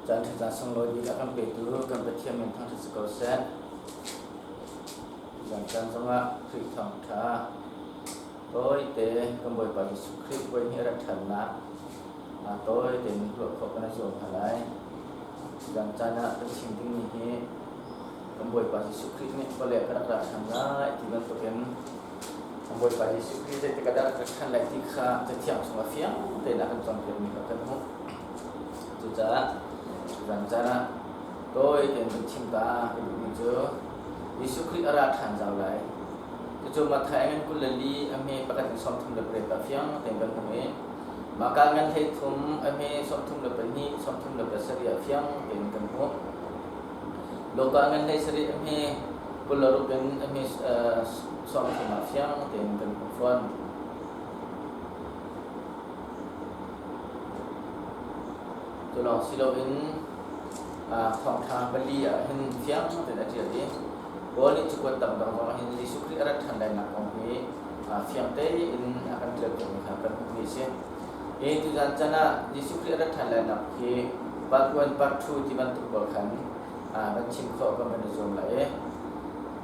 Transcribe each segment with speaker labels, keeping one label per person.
Speaker 1: Caan ṭha caan sunglawi bik a kan petu kan Pathian min thangṭhat si ko seh. Zan caan zongah Khrih thawngṭha tawite kan Bawipa Jesuh Khrih voi hnih a rat ṭhannak tawi tein ruah khawh kan i zuam hna lai. Zan caan ah kan chim dingmi hi kan Bawipa Jesuh Khrih nih vawlei ah ka rak ra ṭhan lai ti bantukin kan Bawipa Jesuh Khrih zeitik ah dah a rak ṭhan lai ti kha Cathiang chungah fiang tein a kan cawnpiakmi kha kan hmuh. Cucaah zan caan ah tawi tein kan chim ta ka duhmi cu Jesuh Khrih a ra ṭhan zau lai. Cucu Matthai ngan 24 a hme pakhat in 38 ah fiang tein kan hmuh i Mahka ngan 13 a hme 32 37 ah fiang tein kan hmuh. Luka ngan 17 a hme 26 in a hme 30 ah fiang tein kan hmuh fawn. Cu lawng si loin thawngṭha pali ah hin fiang tein a ṭial i Paul nih cakuat dangdang zong ah hin Jesuh Khrih a rat ṭhan lainak kong hi fiang tein a kan ṭialpiakmi kha kan hmuhmi a si. Hi tuzan chan ah Jesuh Khrih a rat ṭhan lainak hi part 1, part 2 ti bantuk pawl khan kan chim khawh kan van i zuam lai i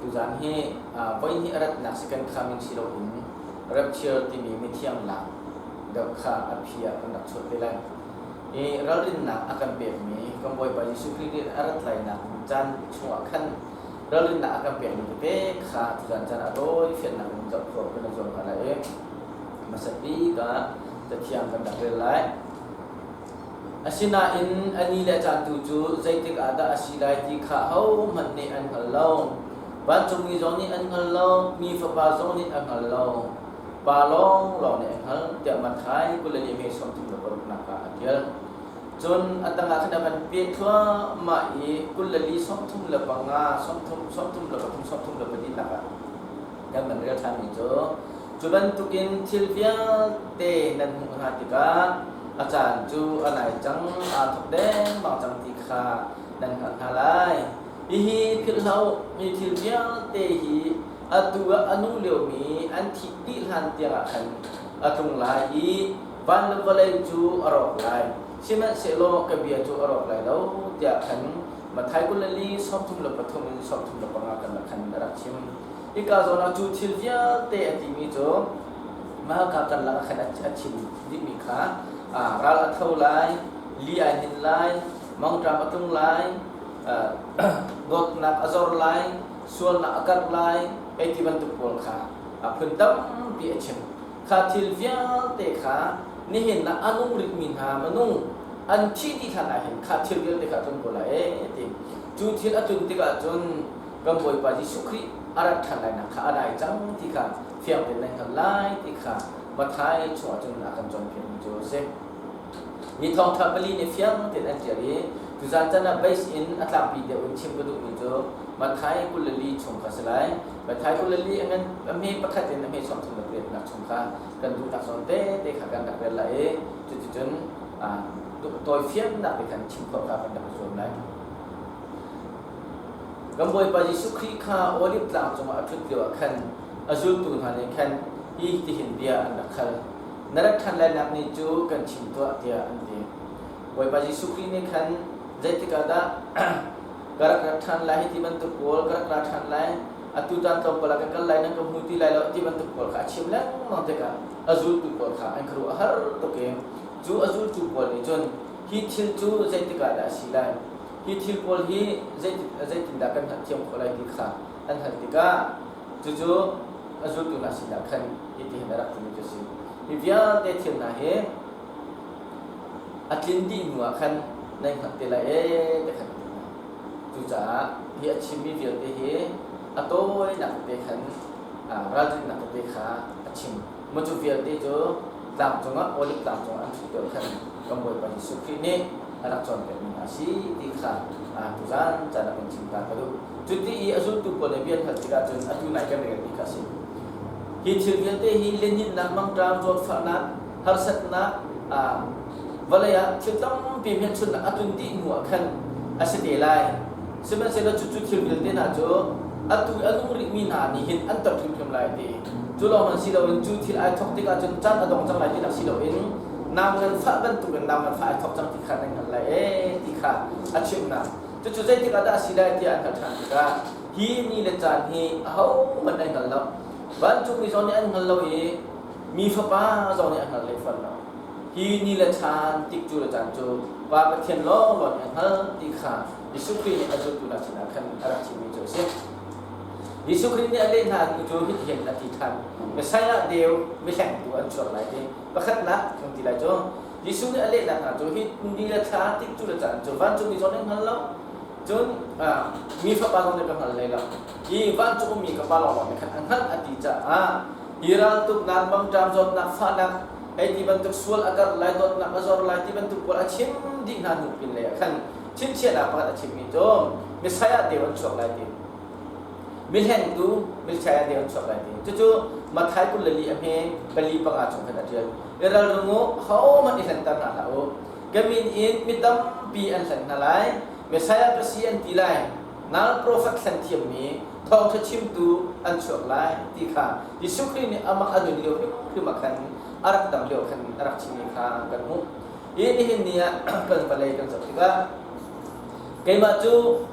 Speaker 1: tuzan hi voihnih a ratnak second coming si loin rapture timi mithiang lak deuh kha a phi ah kan rak chuah te lai. I ralrinnak a kan pekmi kan Bawipa Jesuh Khrih nih a rat lainak caan chungah khan ralrinnak a kan pekmi tete kha tuzan caan ah tawi fiannak in zoh khawh kan i zuam hna lai i hmasa bik ah Cathiang kan rak rel lai. Asinain a ni le caan tu cu zeitik ah dah a si lai ti kha ahohmanh nih an hngal lo. Vancungmi zong nih an hngal lo, mi Fapa zong nih a hngal lo. Pa lawnglawng nih a hngalh tiah Matthai 24 me 36 nak ah a ṭial. Cun a tangah khan a van peh thluahmah i 24 35 33 34 nak ah kan van rel ṭhanmi cu cu bantukin thil vialte nan hmuh hna tikah a caan cu a nai cang, aa thawk dengmang cang ti kha nan hngalh hna lai. Hihi philh hlah u, mi thil vialte hi atu ah a nung liomi an thih dih hlan tiangah khan a tlung lai i van le vawlei cu a rawk lai. Sihmanhsehlaw ka bia cu a rawk lai lo, tiah khan Matthai 24 33 in 35 kan khan a rak chim. Hika zawn ah cu thil vialte a timi cu mahka kan lakah khan a chim dihmi kha ral a tho lai, li ai hnin lai, mangṭam a tlung lai, dawtnak a zor lai, sualnak a karh lai, hei ti bantuk pawl kha a phun tampi a chim. Kha thil vialte kha nihin ah a nung rihmi hna minung an thih dih hlan ah hin kha thil vialte kha a tlung ko lai ee ti. Cu thil a tlun tikah cun kan Bawipa Jesuh Khrih a rat ṭhan lainak kha a dai cang ti kha fiang tein nan hngalh lai ti kha Matthai chungah cun a kan cawnpiakmi cu a si. Hi thawngṭha pali nih fiang tein an ṭial i tuzan caan ah base in a tlangpi deuh in chim ka duhmi cu Matthai 24 chung kha si lai. Matthai 24 a ngan a hme pakhat in a hme 38 nak chung kha kan duhnak zawn tete kha kan rak rel lai i cuticun tawi fiannak te khan chim khawh kha kan rak i zuam lai. Kan Bawipa Jesuh Khrih kha Oliv tlang cungah a ṭhut lioah khan a zultu hna nih khan hi tihin bia an rak hal. Na rat ṭhan lainak ni cu kan chim tuah tiah an ti. Bawipa Jesuh Khrih nih khan zeitik ah dah ka rak rat ṭhan lai hi ti bantuk pawl ka rak ra ṭhan lai, atu caan tlawmpal ah ka kal lai nan ka hmu ti lai lo ti bantuk pawl kha a chim lengmang tikah a zultu pawl kha an khuaruah a har tuk i cu a zultu pawl nih cun hi thil cu zeitik ah dah a si lai Hi thil pawl hi zeitindah kan hngalhthiam khawh lai ti kha an hal tikah cucu a zultu hna sinah khan hitihin a rak timi cu a si. Hi vialte thil hna hi a tlin dih hnuah khan nan hngalh te lai ee ti khan a ti hna. Cucaah hi a chimmi vialte hi a tawinak tete khan ralrinnak tete kha a chim. Maw cu vialte cu tlang cungah Oliv tlang cungah an ṭhut lio khan kan Bawipa Jesuh Khrih nih a rak cawnpiakmi hna a si ti kha tuzan caan ah kan chim ta ka duh. Cuti i a zultu pawl nih bia an hal tikah cun atu nai kan relmi kha a si. Hi thil vialte hi lihninnak, mangṭam, zawtfahnak, harsatnak, vawlei ah thil tampi hmelchunhnak a tlun dih hnu ah khan a si te lai. Sihmanhsehlaw cucu thil vialte hna cu atu i a nung rihmi hna nih hin an ton hrimhrim lai ti. Cu lawng hmanh si loin cu thil ai thawk tikah cun caan a dong cang lai tinak si loin Nau nganfah bantukin nau nganfah ai thawk cang ti kha nan hngalh lai ee ti kha a chimhnak. Cucu zeitik ah dah a si lai tiah an hal ṭhan tikah hi ni le caan hi ahohmanh an hngal lo. Vancungmi zong nih an hngal lo i mi Fapa zong nih a hngal hlei fawn lo. Hi ni le caan tikcu le caan cu Pa Pathian lawnglawng nih a hngalh ti kha Jesuh Khrih nih a zultu hna sinah khan a rak chimmi cu a si. Jesuh Khrih nih a leh hna hnu cu hitihin a ti ṭhan, Messiah deu mihlengtu an chuak lai ti. Pakhatnak kan ti lai cu Jesuh nih a lehnak hna cu hi ni le thla tikcu le caan cu vancungmi zong nih an hngal lo, cun mi Fapa zong nih ka hngal hlei lo. Hi vancung ummi ka Pa lawnglawng nih khan a hngalh a ti caah hi raltuknak, mangṭam zawtnak, fahnak, hei ti bantuk sual a karh lai, dawtnak a zor lai ti bantuk pawl a chim dih hna hnu pin lei ah khan chinchiahnak pakhat a chimmi cu Messiah deu an chuak lai ti. Mihlengtu Messiah deu an chuak lai ti. Cucu Matthai 24 a hme pali panga chung khan a ṭial. I ralring u, hohmanh i hlenter hna hlah u. Ka min in mi tampi an hlen hna lai. Messiah ka si an ti lai. Nal profet hlen thiammi thawngṭha chimtu an chuak lai ti kha Jesuh Khrih nih amah a nun lio hrimhrim ah khan a rak dam lio khan a rak chimmi kha kan hmuh. Hi nihin ni ah kan vawlei kan zoh tikah keimah cu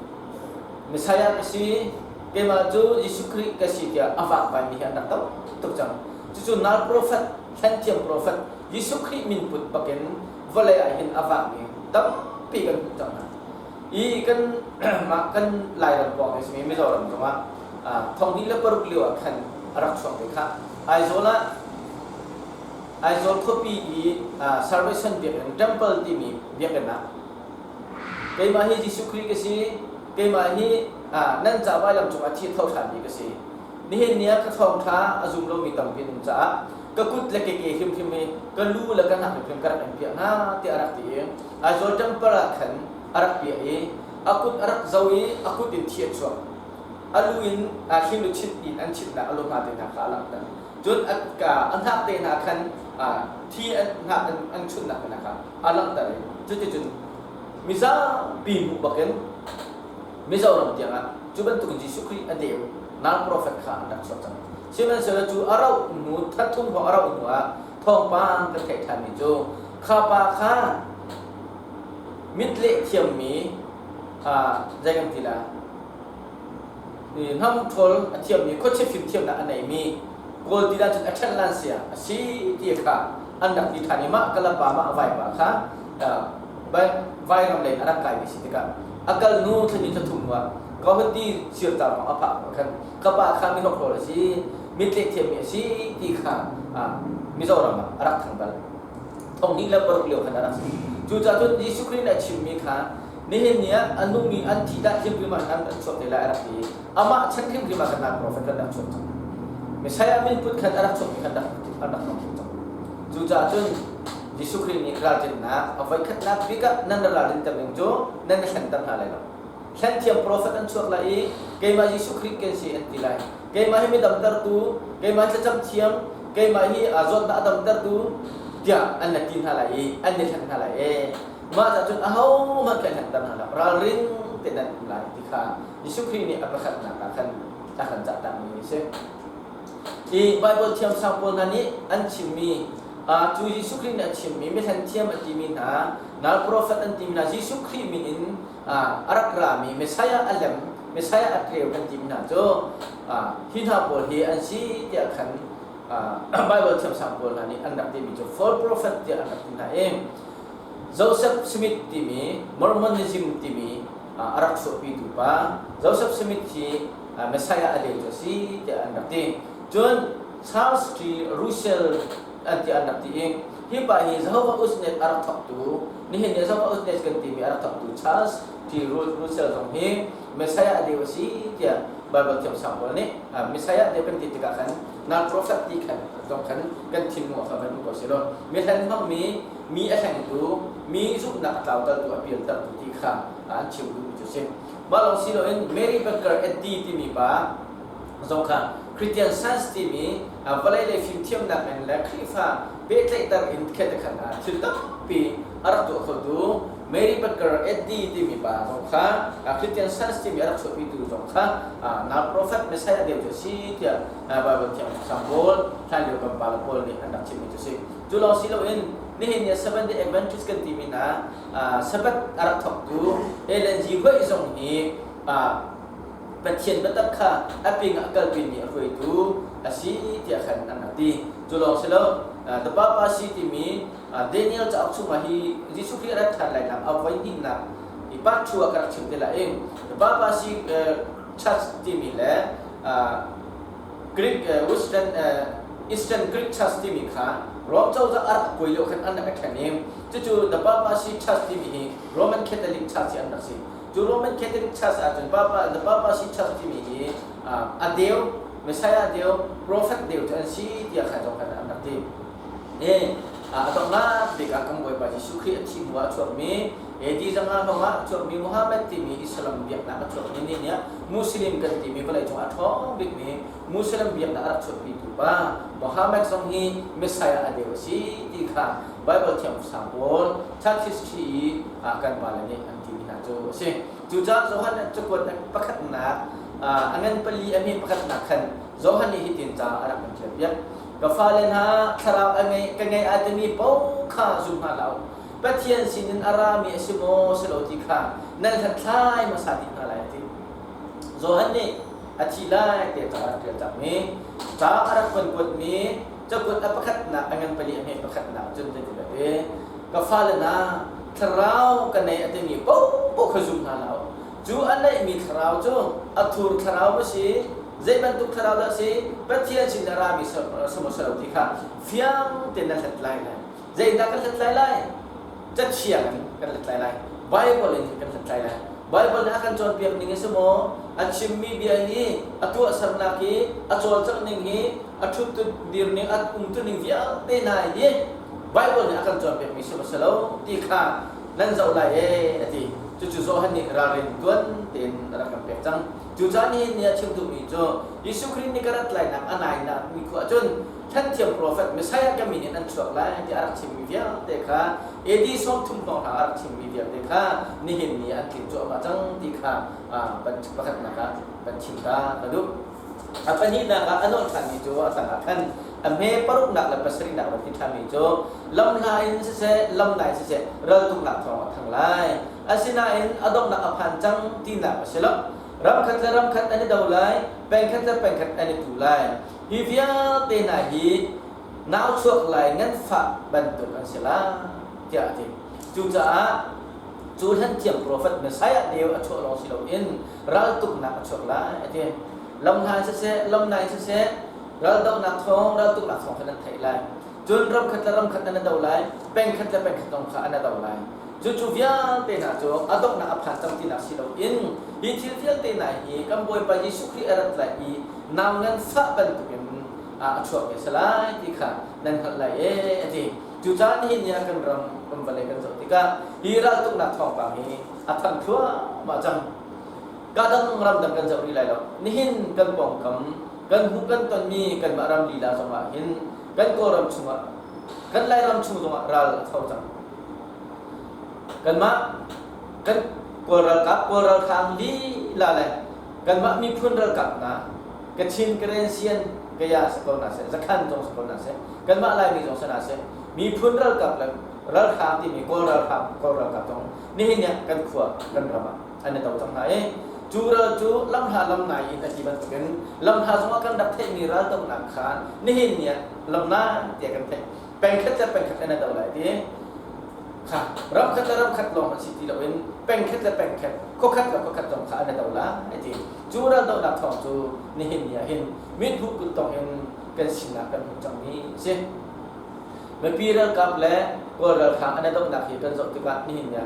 Speaker 1: Messiah ka si, keimah cu Jesuh Khrih ka si tiah a vakvaimi hi an rak tam tuk cang. Cucu nal profet, hlenthiam profet, Jesuh Khrih min put bakin vawlei ah hin a vakmi tampi kan hmuh cang hna. I kan mah kan Lairam pawng hi simi Mizoram zongah 2006 lio ah khan a rak chuak ve kha. Aizawl ah Aizawl khuapi i Salvation Biakinn Temple timi biakinn ah keimah hi Jesuh Khrih ka si, keimah hi nan ca vailam cungah thi tho ṭhanmi ka si. Nihin ni ah ka thawngṭha a zum lomi tampi an um caah ka kut le ke ke hrimhrim hi ka lu le ka hnak hrimhrim ka rak in piah hna tiah a rak ti i Aizawl Temple ah khan a rak piah i a kut a rak zo i a kut in thi a chuak. A lu in hling luchin in an chitnak a lu hma te hna kha a langhter. Cun a hnak te hna khan thi an hnak an chunhnak hna kha a langhter i cuticun mizapi hmuh bakin Mizoram tiangah cu bantukin Jesuh Khrih a deu nal profet kha an rak chuak cang. Sihmanhsehlaw cu a rauh hnu thathum hrawng a rauh hnu ah thawngpang kan theih ṭhanmi cu kha pa kha mit leh thiammi zei kan ti la Hnam ṭhawl a thiammi khuachia fimthiamnak a neimi Kawl ti cun a ṭhen lan sia a si ti kha an rak ti ṭhan i mah kalapa mah vaipa kha vairam lei in a rak kaimi si tikah a kal hnu thlani thlathum hnu ah ka hun ti sirta kong a phak khan ka pa kha mi hrokhrawl a si mitleh thiammi a si ti kha Mizoram ah a rak thang bal 2006 lio khan a rak si. Cucaah cun Jesuh Khrih nih a chimmi kha nihin ni ah a nungmi an thih dah hrimhrim ah khan an chuak te lai a rak ti i amah chan hrimhrim ah khan nal profet kan rak chuak cang. Messiah min put khan a rak chuakmi khan rak an rak hmang cang. Cucaah cun Jesuh Khrih nih ralrinnak a voikhatnak bik ah nan ralrinter ning cu nan i hlenter hna lai lo. Hlenthiam profet an chuak lai i keimah Jesuh Khrih kan si an ti lai. Keimah hi mi damtertu, keimah thlacam thiam, keimah hi zawtnak a damtertu tiah an la ti hna lai i an i hlen hna lai e. Mah cah cun ahohmanh kan hlenter hna lo. Ralring tein nan um lai ti kha Jesuh Khrih nih a pakhatnak ah khan a kan cahtakmi a si. I Baibal thiamsang pawl hna nih an chimmi cu Jesuh Khrih nih a chimmi mihlen thiam a timi hna, nal profet an timi hna Jesuh Khrih min in a rak rami Messiah a lem, Messiah a tleu kan timi hna cu hi hna pawl hi an si tiah khan Bible thiamsang pawl hna nih an rak timi cu false prophet tiah an rak ti hna i Joseph Smith timi Mormonism timi a rak chuahpitu pa Joseph Smith hi Messiah a leu cu a si tiah an rak ti. Cun Charles T. Russell an ti an rak ti i hi pa hi Jehovah Witness a rak thawktu nihin ni Jehovah Witness kan timi a rak thawktu Charles T. Russell zong hi Messiah a deu a si tiah Bible thiamsang pawl nih Messiah deu kan ti tikah khan nal prophet ti khan zong khan kan thinlung ah khan van um ko seh law mi hlen hmangmi mi a hlengtu mi zumhnak a tlautertu a pialtertu ti kha an chim duhmi cu a si. Mah lawng si loin Mary Baker Eddy timi pa zong kha Christian Science timi vawlei lei fimthiamnak in le Khrihfa pehtlaihter in khet khan ah thil tampi a rak tuah khotu Mary Baker Eddy timi pa zong kha Christian Science timi a rak chuahpitu zong kha nal prophet Messiah deu cu a si tiah Bible thiang sang pawl hlanlio kan pale pawl nih an rak chimmi cu a si. Cu lawng si loin Nihin ni Seventh Day Adventist kan timi hna Sabbath a rak thawktu Ellen G. White zong hi Pathian biatak kha a ping ah kalpimi a hruaitu a si tiah khan an rak ti. Cu lawng si lo, The Papacy timi Daniel cauk chungah hi Jesuh Khrih a rat ṭhan lai nak a voi hnihnak hi part 2 ah ka rak chim te lai i The Papacy Church timi le Greek Western Eastern Greek Church timi kha Rome cozah a rak kuai lio khan an rak i ṭhen i cucu The Papacy Church timi hi Roman Catholic Church hi an rak si. Cu Roman Catholic Church ahcun Papa, the Papacy Church timi hi a deu, Messiah deu, prophet deu cu an si tiah kha zong khan an rak ti. I a donghnak bik ah kan Bawipa Jesuh Khrih a thih hnu ah a chuakmi AD zanga hrawng ah a chuakmi Muhammad timi Islam biaknak a chuakmi nih nih Muslim kan timi vawleicung ah a ṭhawng bikmi Muslim biaknak a rak chuahpitu pa Muhammad zong hi Messiah a deu a si ti kha Bible thiam sang pawl church history i kan pale nih an timi hna cu a si. Cucaah Johan cakuat pakhatnak a ngan pali a hme pakhatnak khan Johan nih hitin ca a rak kan ṭialpiak. Ka fale hna thlarau a ngei ka ngei a timi paoh kha zum hna hlah u. Pathian sinin a rami a si maw si lo ti kha nan hlathlai hmasa dih hna lai a ti. Johan nih a thi lai tiah ca a rak ṭial cangmi ca a rak von kuatmi cakuat a pakhatnak a ngan pali a hme pakhatnak cun zeitin a ti ka fale hna thlarau ka nei a timi paohpaoh kha zum hna hlah u cu a neihmi thlarau cu a thur thlarau a si zei bantuk thlarau dah a si Pathian sin a rami silo ti kha fiang tein na hlat lai lai zeidah kan hlat lai lai cathiang in kan hlat lai lai Bible in kan hlat lai lai Bible nih a kan cawnpiak ning a si maw a chimmi bia hi a tuahsernak hi a cawlcangh ning hi a ṭhut dir ning a umtu ning vialte hna hi Bible nih a kan cawnpiakmi si maw si lo ti kha nan zoh lai ee a ti. Cucu Johan nih ralrin tuan tein a rak kan pek cang. Cucaah nihin ni a chim duhmi cu Jesuh Khrih nih ka rat lainak a nainak ni khua ahcun thanthiam profet Messiah ka min in an chuak lai tiah a rak chimmi vialte kha AD 30 hrawng a rak chimmi vialte kha nihin ni an tling cuahmah cang ti kha pakhatnak ah kan chim ta ka duh. A pahnihnak ah a nolh ṭhanmi cu a tangah khan a hme paruknak le pasarihnak va ti ṭhanmi cu lamhla in siseh lamnai siseh raltuknak thawng a thang lai. Asinain a donghnak a phan cang tinak a si lo. Ramkhat le ramkhat an i do lai, pengkhat le pengkhat an i tu lai. Hi vialte hna hi nau chuak lai nganfah bantuk an si lai tiah a ti. Cucaah cu hlanthiam profet Messiah deu a chuah lawng si loin raltuknak a chuak lai a ti. Lamhla in siseh, lamnai in siseh, raldohnak thawng, raltuknak thawng kha nan theih lai. Cun ramkhat le ramkhat nan do lai, pengkhat le pengkhat zong kha an do lai. Cucu vialte hna cu a donghnak a phan cang tinak si loin hi thil vialte hna hi kan Bawipa Jesuh Khrih a rat lai i nau nan fah bantukin a chuak ve si lai ti kha nan hngalh lai ee a ti. Cucaah nihin ni ah kan ram kan vawlei kan zoh tikah hi raltuknak thawngpang hi a thang thluahmah cang. Ka dang ramdang kan zoh rih lai lo. Nihin kan pawngkam, kan hmuh kan tonmi kanmah ram lila zongah hin kan Kawlram chungah, kan Lairam chung zongah ral a tho cang. Kanmah kan Kawl ralkap, Kawl ralhrang lila le kanmah miphun ralkap hna, Kachin, Karen, Sian, Kaya si ko hna seh, Zakhan zong si ko hna seh, kanmah Laimi zong si hna seh, miphun ralkap le ralhrang timi Kawl ralhrang, Kawl ralkap zong nihin ni ah kan khua, kan ram ah an i do cang hna i cu ral cu lamhla lamnai in a ti bantukin lamhla zongah kan rak theihmi raldohnak kha nihin ni ah lamnai tiah kan theih. Pengkhat le pengkhat an i do lai ti kha ramkhat le ramkhat lawng an si ti loin pengkhat le pengkhat, khuakhat le khuakhat zong kha an i do lai ti. Cu raldohnak thawng cu nihin ni ah hin mithmuh kuttong in kan sinah kan hmuh cangmi a si. Mipi ralkap le Kawl ralhrang an i dohnak hi kan zoh tikah nihin ni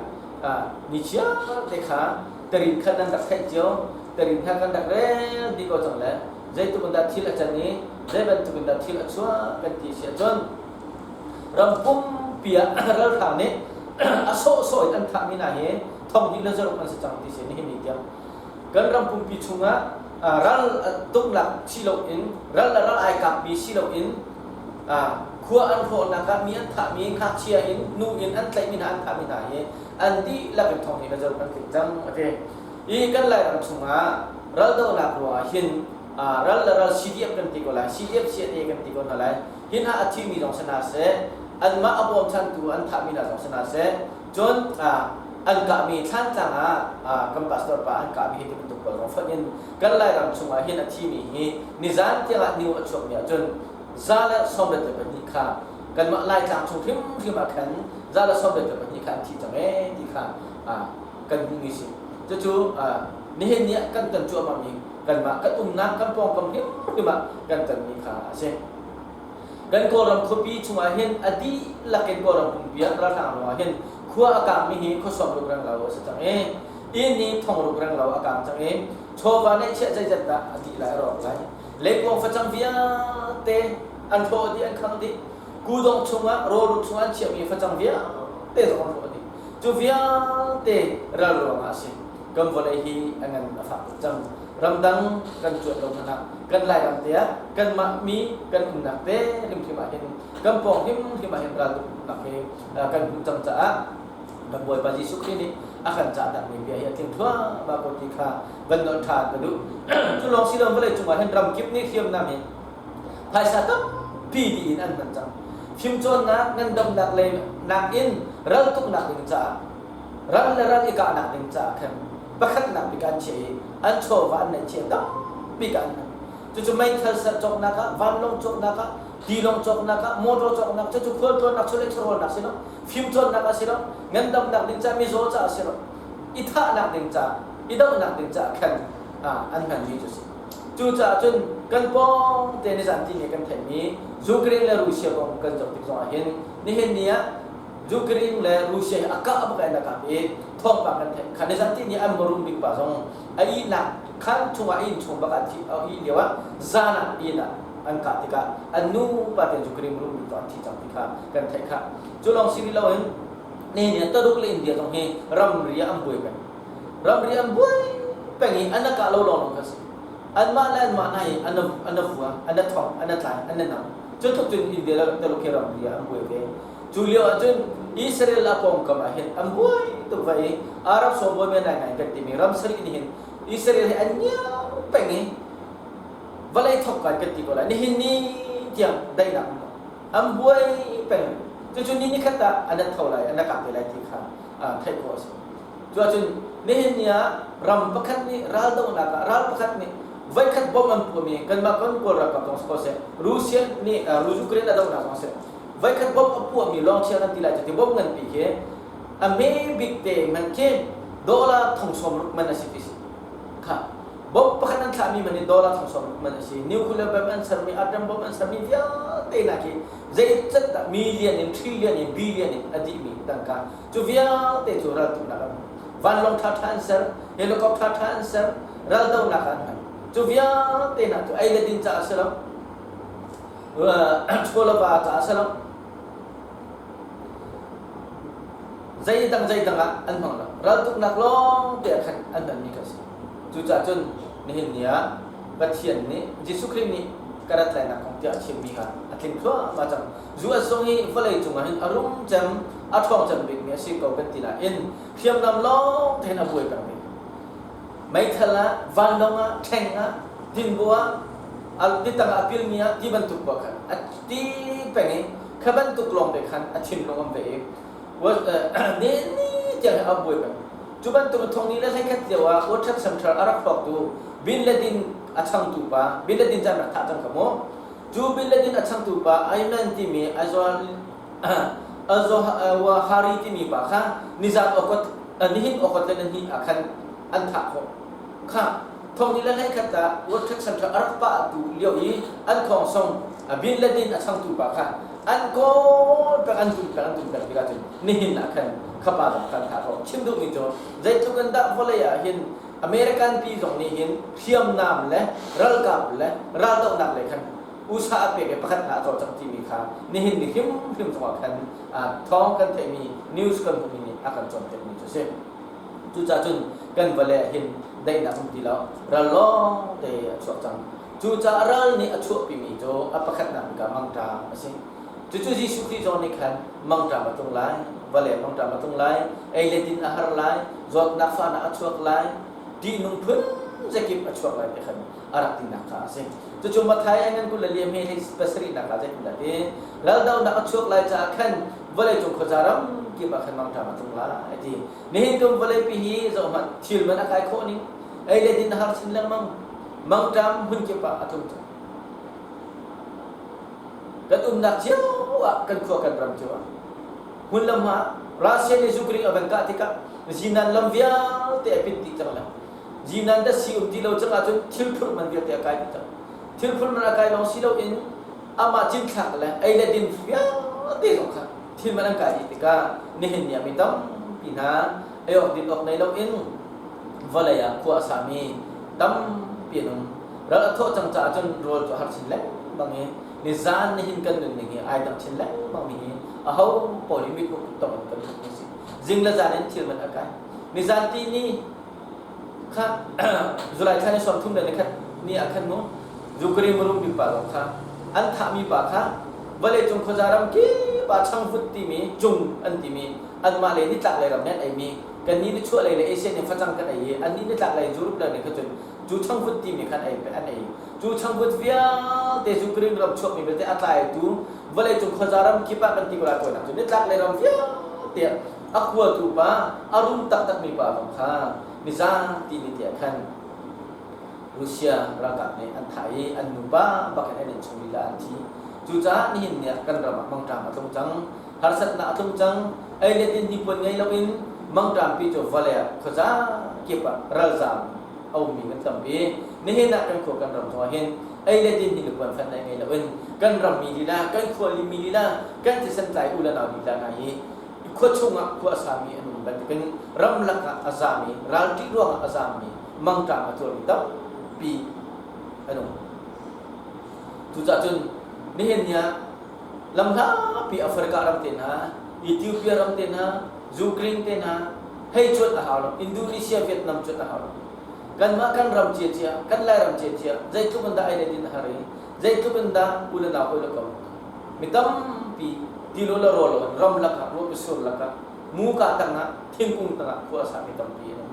Speaker 1: ah ni chiar te kha tarin kha nan rak theih cio tarin kha kan rak rel dih ko cang le zeitluk in dah thil a can i zei bantuk in dah thil a chuah kan ti si ahcun ram pumpi ah ralhrang nih a sawhsawh in an thahmi hna hi thong hnih le zaruk an si cang ti si nihin ni tiang kan ram pumpi chungah ral tuknak si loin ral le ral ai kapmi si loin khua an hrawhnak ah mi an thahmi ngakchia in nu in an tlaihmi hna an thahmi hna hi an dihlak in thong hi na zoh kan tling cang a ti. I kan Lairam chungah raldohnak ruangah hin ral le ral CDF kan ti ko lai, CDF CNA kan ti ko hna lai. Hi hna a thimi zong si hna seh, Anmah a bawmchantu an thahmi hna zong si hna seh, cun an kahmi Thlantlang ah kan pastor pa an kahmi hi ti bantuk pawl zong fonh in kan Lairam chungah hin a thimi hi nizan tiangah new a chuakmi ahcun 122 kha kanmah Laitlang chung hrimhrim ah khan 122 kha an thi cang ee ti kha kan hmuhmi si. Cucu nihin ni ah kan ton cuahmahmi kanmah kan umnak kan pawngkam hrimhrim ah kan tonmi kha a si. Kan Kawlram khuapi chungah hin a dihlak in Kawlram pumpi ah ralhrang ruangah hin khua a kangmi hi khua 60 renglo a si cang i inn hi 60 renglo a kang cang i chawva neihchiah zeizat dah a dih lai a rawk lai. Leikuang facang vialte an hrawh dih an khangh dih. Kudawng chungah rawlruk chungah an chiahmi facang vialte zong an hrawh dih. Cu vialte ral ruangah a si. Kan vawlei hi a ngan a fak tuk cang. Ramdang kan cuanh lo hmanh ah kan Lairam te ah kanmah mi kan umnak te hrimhrim ah hin kan pawng hrimhrim ah hin raltuknak hi kan hmuh cang caah kan Bawipa Jesuh Khrih nih a kan cah takmi bia hi a tling thluahmah ko ti kha van nolh ṭhan ka duh. Cu lawng si lo vawlei cungah hin ramkip nih hriamnam hi phaisa tampi dih in an hman cang. Fimcawnnak, ngandamnak lei nakin raltuknak ding caah ral le ral i kahnak ding caah khan pakhatnak bik an chiah i an chawva an neih chiah tampi ka an hman. Cucu meithal ser cawknak ah, vanlawng cawknak ah, tilawng cawknak ah, motor cawknak, cucu khualtlawnnak, chawleh chawhrawlnak si lo, fimcawnnak ah si lo, ngandamnak ding caah, mizaw caah si lo, i thahnak ding caah, i dohnak ding caah khan an hmanmi cu si. Cucaah cun kan pawng te nizan ti nih kan theihmi Ukraine le Russia kong kan zoh tik zongah hin nihin ni ah Ukraine le Russia hi a kah bak in a kap i thawngpang kan theih. Kha nizan ti ni an marum bik pa zong a ihnak khan chungah a inn chung bak ah thi a ih lio ah zan ah inn ah an kah tikah an nu pa te Ukraine marum bik cu an thi cang ti kha kan theih kha. Cu lawng si rih loin nihin ni ah Tuluk le India zong hi ramri ah an buai peng. Ramri an buai peng i an a kah lo lawnglawng kha si. Anmah le anmah hna hi an an a vua, an a thong, an a tlai, an a nam. Cu tluk cun India le Tuluk hi ramri ah an buai ve. Cu lio ahcun Israel a pawngkam ah hin an buai tuk va i Arab sawmbawi men ngai kan timi ram sarih nih hin Israel hi an ngiau peng i vawlei thawk kan ti ko lai. Nihin ni tiang daihnak um an buai peng. Cucu ni nikhat ah an tho lai, an kap te lai ti kha theih khawh a si. Cu ahcun nihin ni ah ram pakhat nih raldohnak ah ral pakhat nih voikhat bom an puahmi kanmah kan Kawl ralkap zong si ko seh, Russia nih Ukraine a dohnak zong seh, voikhat bom a puahmi lawng chia kan ti lai cu ti bom nganpi khi a hme bik te man khi dollar thong 60 man a si ti si kha bom pakhat an thlahmi man hi dollar thong 60 man a si nuclear bomb an sermi atom bomb an sermi vialte na khi zeicat dah million in trillion in billion in a dihmi tangka cu vialte cu raltuknak an vanlawng ṭhaṭha an ser helicopter ṭha an ser raldohnak an hman cu vialte na cu ei le din caah si lo chawlava caah si lo zeidang zeidang ah an hmang lo raltuknak lawng te ah khan an hmanmi kha si cucaah cun nihin ni ah Pathian nih Jesuh Khrih nih ka rat lainak kong tiah a chimmi kha a tling thluahmah cang US zong hi vawlei cungah hin a rum cem a ṭhawng cem bikmi a si ko kan ti nain hriamnam lawng te hin a buai peng ve Meithal ah, vanlawng ah, ṭheng ah, dinbo ah, titang ah a pilmi ah ti bantuk paoh khan a ti peng i kha bantuk lawng te khan a thinlung an ve i ni ni tiang a buai peng. Cu bantuk thong ni le 11 lio ah World Trade Center a rak hrawktu Bin Laden a changtu pa Bin Laden cu an rak thah cang kha mu. Cu Bin Laden a changtu pa Ayman timi Azawahari timi pa kha nizan okot nihin okot le nihnih ah khan an thah khawh. Kha thong ni le 11 ah World Trade Center a rak pah tu lio i an thawng song Bin Laden a changtu pa kha an kawl peng an tum peng an tum peng tikah cun nihin ah khan khapa zong khan thah khawh. Chim duhmi cu zeitluk in dah vawlei ah hin American pi zong nih hin hriamnam le ralkap le raldohnak lei khan USA a pek i pakhat hna a cawlcangh timi kha nihin ni hrimhrim zongah khan thawng kan theihmi news kan hmuhmi nih a kan cawnpiakmi cu a si. Cucaah cun kan vale ah hin daihnak um ti lo ral lawng te a chuak cang. Cucaah ral nih a chuahpimi cu a pakhatnak bik ah mangṭam a si. Cucu Jesuh Khrih zong nih khan mangṭam a tlung lai, vale mangṭam a tlung lai, ei le din a har lai, zawtnak fahnak a chuak lai, ṭihnung phun zakip a chuak lai ti khan. a rak tinak kha a si. Cucu Matthai a ngan 24 he hlei pasarihnak ah zeitindah ti raldohnak a chuak lai caah khan vawleicung khuaza ram kip ah khan mangṭam a tlung lai a ti. Nihin kum vawleipi hi zoh hmanh thil man a kai khawh ning ei le din a har chin lengmang mangṭam hmun kip ah a tlung cang. Kan umnak cio ah kan khua kan ram cio ah hmun lam ah Russia nih Ukraine a van kah tikah zinan lam vialte a pit dih cang lai. Zinan datsi um ti lo cang ahcun thil phurh man vialte a kai dih cang. Thil phurh man a kai lawng si loin amah cinthlak le ei le din vialte zong kha thil man an kai dih tikah nihin ni ah mi tampi hna ei awk din awk nei loin vawlei ah khua a sami tampi an um. Ral a thawh cang caah cun rawl cu a har chin lengmang i nizan nihin kan nunning hi ai dang chin lengmang mi hi aho paoh nih mithmuh tong in kan hmuh mi si. Zing le zan in thil man a kai. Nizan ti ni kha July thla ni 31 ni ah khan mu Ukraine marum bik pa zong kha an thahmi pa kha vawleicung khuaza ram kip ah changvut timi cung an timi anmah lei nitlak lei ram nih an eimi kannih nichuah lei le Asia nih facang kan ei i annih nitlak lei Europe lei nih kha cun cu changvut timi khan ei an ei. Cu changvut vialte Ukraine ram chuakmi vialte a tlaitu vawleicung khuaza ram kip ah kan ti ko lai tawinak cu nitlak lei ram vialte a kuatu pa a rum taktakmi pa zong kha mizapi nih tiah khan Russia ralkap nih an thah i an nupa bak in an innchung lila an thi. Cucaah nihin ni ah kan ram ah mangṭam a tlung cang, harsatnak a tlung cang, ei le din hnipuan ngei loin mangṭampi cu vawlei ah khuaza kip ah ralzaam a ummi kan tampi. Nihin ah kan khua kan ram zongah hin ei le din hnipuan fan nei ngei loin kan rammi lila, kan khua limi lila, kan thisen tlai u le nau lila hna hi khua chungah khua a sami an um bantukin ramlak ah a zami, ralṭih ruangah a zammi, mangṭam a tuarmi tampi an um. Cucaah cun nihin ni ah lamhlapi Africa ram te hna, Ethiopia ram te hna, Ukraine te hna hei cuanh a hau lo, Indonesia, Vietnam cuanh a hau lo. Kanmah kan ram ciacia, kan Lairam ciacia, zeitluk in dah ei le din a har i, zeitluk in dah u le nau hawi le kom mi tampi tilo le rawl in ramlak ah ruah sur lakah muka tangah thingkung tangah khua a sami tampi an um.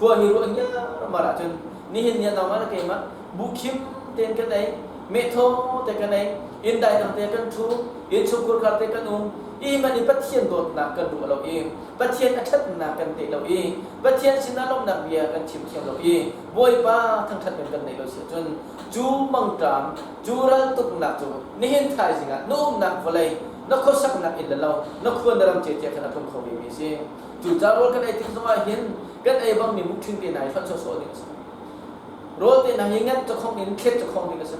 Speaker 1: Khua hi ruah ngiarmar ahcun nihin ni ah nangmah le keimah bukhim tein kan ei, mehthaw te kan ei, inn daidang te kan ṭhu, innchungkhur khar te kan um, i man i Pathian dawtnak kan ruah lo i Pathian a ṭhatnak kan teh lo i Pathian sinah lawmhnak bia kan chim thiam lo i Bawipa thangṭhatnak kan neih lo si ahcun cu mangṭam cu raltuknak cu nihin thaizing ah na umnak vawlei na khuasaknak inn le lo na khua na ram cia khan a tlung kho ve mi a si. Cucaah rawl kan ei tik zongah hin kan ei bangmi mukṭhing te hna hi hlonh sawhsawh ding a si. Rawl te hna hi ngat cakhong in thlet cakhong ding a si.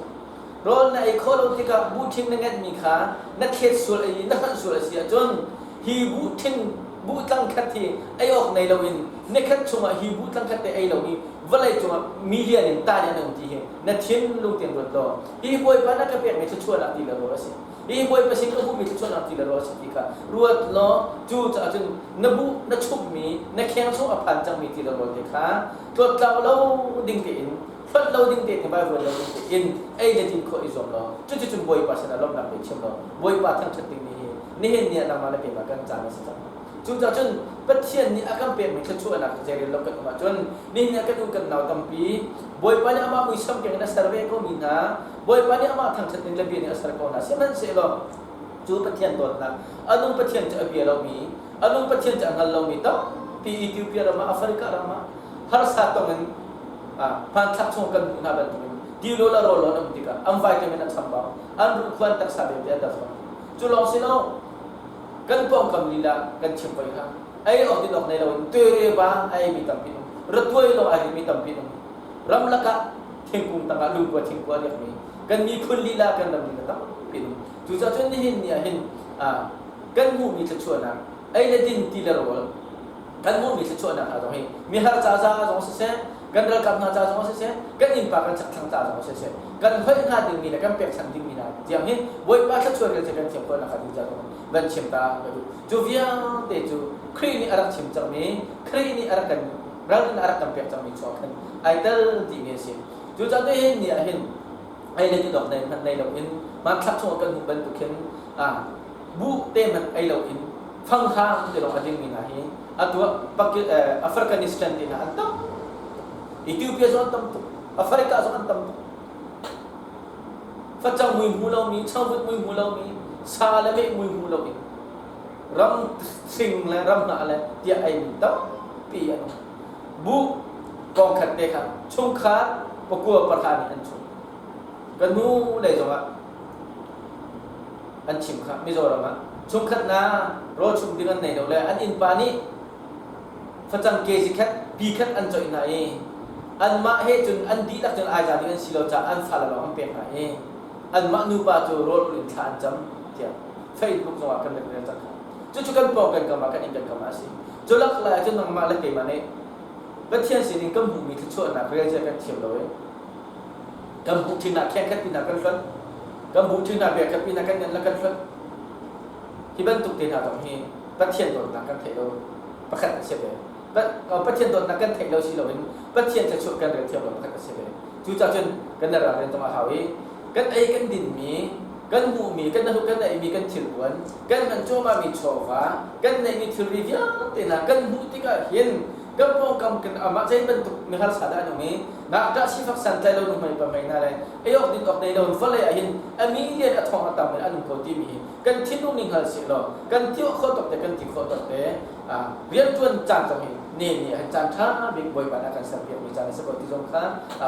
Speaker 1: Rawl na ei khawh lo tikah buhṭhing na ngatmi kha na thlet sual i na hlonh sual a si ahcun hi buhṭhing buhtlang khat hi ei awk nei loin nikhat chungah hi buhtlang khat te ei lo hi vawlei cungah million in ta an um ti hi na thinlung tein ruat law hi Bawipa na ka pekmi thluachuahnak ti le rawl a si. Hi Bawipa sin ka hmuhmi thluachuahnak ti le rawl a si ti kha ruat law cu caah cun na buh na chumhmi na kheng chung a phan cangmi ti le rawl te kha tlawttlau lo ding tein hlonh lo ding tein vaivuan lo ding tein ei le din khawh i zuam law cuticun Bawipa sinah lawmhnak pe chim law Bawipa thangṭhat ding ni hi nihin ni ah nangmah le keimah kan caan a si cang. Cucaah cun Pathian nih a kan pekmi thluachuahnak zeirel lo kan um ahcun nihin ah kan u kan nau tampi Bawipa nih amah muisam keng in a ser ve komi hna Bawipa nih amah thangṭhat ning le bia nih a ser ko hna sihmanhsehlaw cu Pathian dawtnak a nung Pathian cu a bia lomi a nung Pathian cu a hngal lomi tampi Ethiopia ram ah Africa ram ah harsa tong in hmanthlak chung kan hmuh hna bantukin tilo le rawl an um tikah an vitamin a chambau an ruhkhuan taksa vialte an dam cu lawng si lo kan pawngkam lila kan chim voi kha ei awk din awk nei loin tuire ba a eimi tampi um ratuai lawng ai rimi tampi um ramlak ah thingkung tangah lungkua thingkua riakmi kan miphun lila kan ram lila tampi um cucaah cun nihin ni ah hin kan hmuhmi thluachuahnak ei le din ti le rawl kan hmuhmi thluachuahnak hna zong hi mihar ca za zong siseh kan ralkap hna ca zong siseh kan innpa kan chakthlang ca zong siseh kan hoih hna dingmi le kan pekchanh dingmi hna tiang hi Bawipa thluachuah rel kan thiam khawh nakhnga ding ca zong van chim ta ka duh. Cu vialte cu Khrih nih a rak chim cangmi Khrih nih a rak kan ralrin a rak kan pek cangmi chuah khan ai tel timi a si. Cucaah tuhin ni ah hin ei le din awk nei hmanh nei loin hmanthlak chungah kan hmuh bantuk hin buh te hmanh ei loin fanghang te lawng a dingmi hna hi atu ah Afghanistan te hna an tam Ethiopia zong an tam tuk. Africa zong an tam tuk. Facang mui hmu lomi, changvut mui hmu lomi, sa le meh mui hmu loin ram hring le ram hnah le tiah eimi tampi an um. Buh kong khat te kha chungkhar pakua pahra nih an chung. Kan hnu lei zongah an chim kha Mizoram ah chungkhat na rawl chum ding an nei lo le an innpa nih facang kg khat pi khat an coih hna i anmah he cun an dihlak cun ai za ding an si lo caah an fale lawng an pek hna i anmah nupa cu rawl ul in thla an cam tiah Facebook zongah kan rak rel cang kha. Cucu kan pawng kan kam ah kan inn kan kam ah a si. Cu lak lai ahcun nangmah le keimah nih Pathian sinin kan hmuhmi thluachuahnak rel zia kan thiam lo i kan buh ṭhin ah kheng khat pin ah kan hlonh kan buh ṭhin ah bia khat pin ah kan ngan le kan hlonh hi bantuk te hna zong hi Pathian dawtnak kan theih lo pakhat a si ve. Pathian dawtnak kan theih lo si loin Pathian thluachuah kan rel thiam lo pakhat a si ve. Cucaah cun kan ralrin zong a hau i kan ei kan dinmi kan hmuhmi kan kan neihmi kan thilpuan kan hman cuahmahmi chawva kan neihmi thilri vialte hna kan hmuh tikah hin kan pawngkam kan amah zei bantuk miharsa dah an um i ngakṭah sifak santlai lo nuhmei pahmei hna le ei awk din awk nei lo vawlei ah hin a mi lian a thawng a tam in an um ko timi hi kan thinlung nih hngal seh law kan ti khawh tawk te kan ti khawh tawk te rianṭuan caan zong hi ne nih han caan ṭha bik Bawipa nih a kan serpiakmi caan a si ko ti zong kha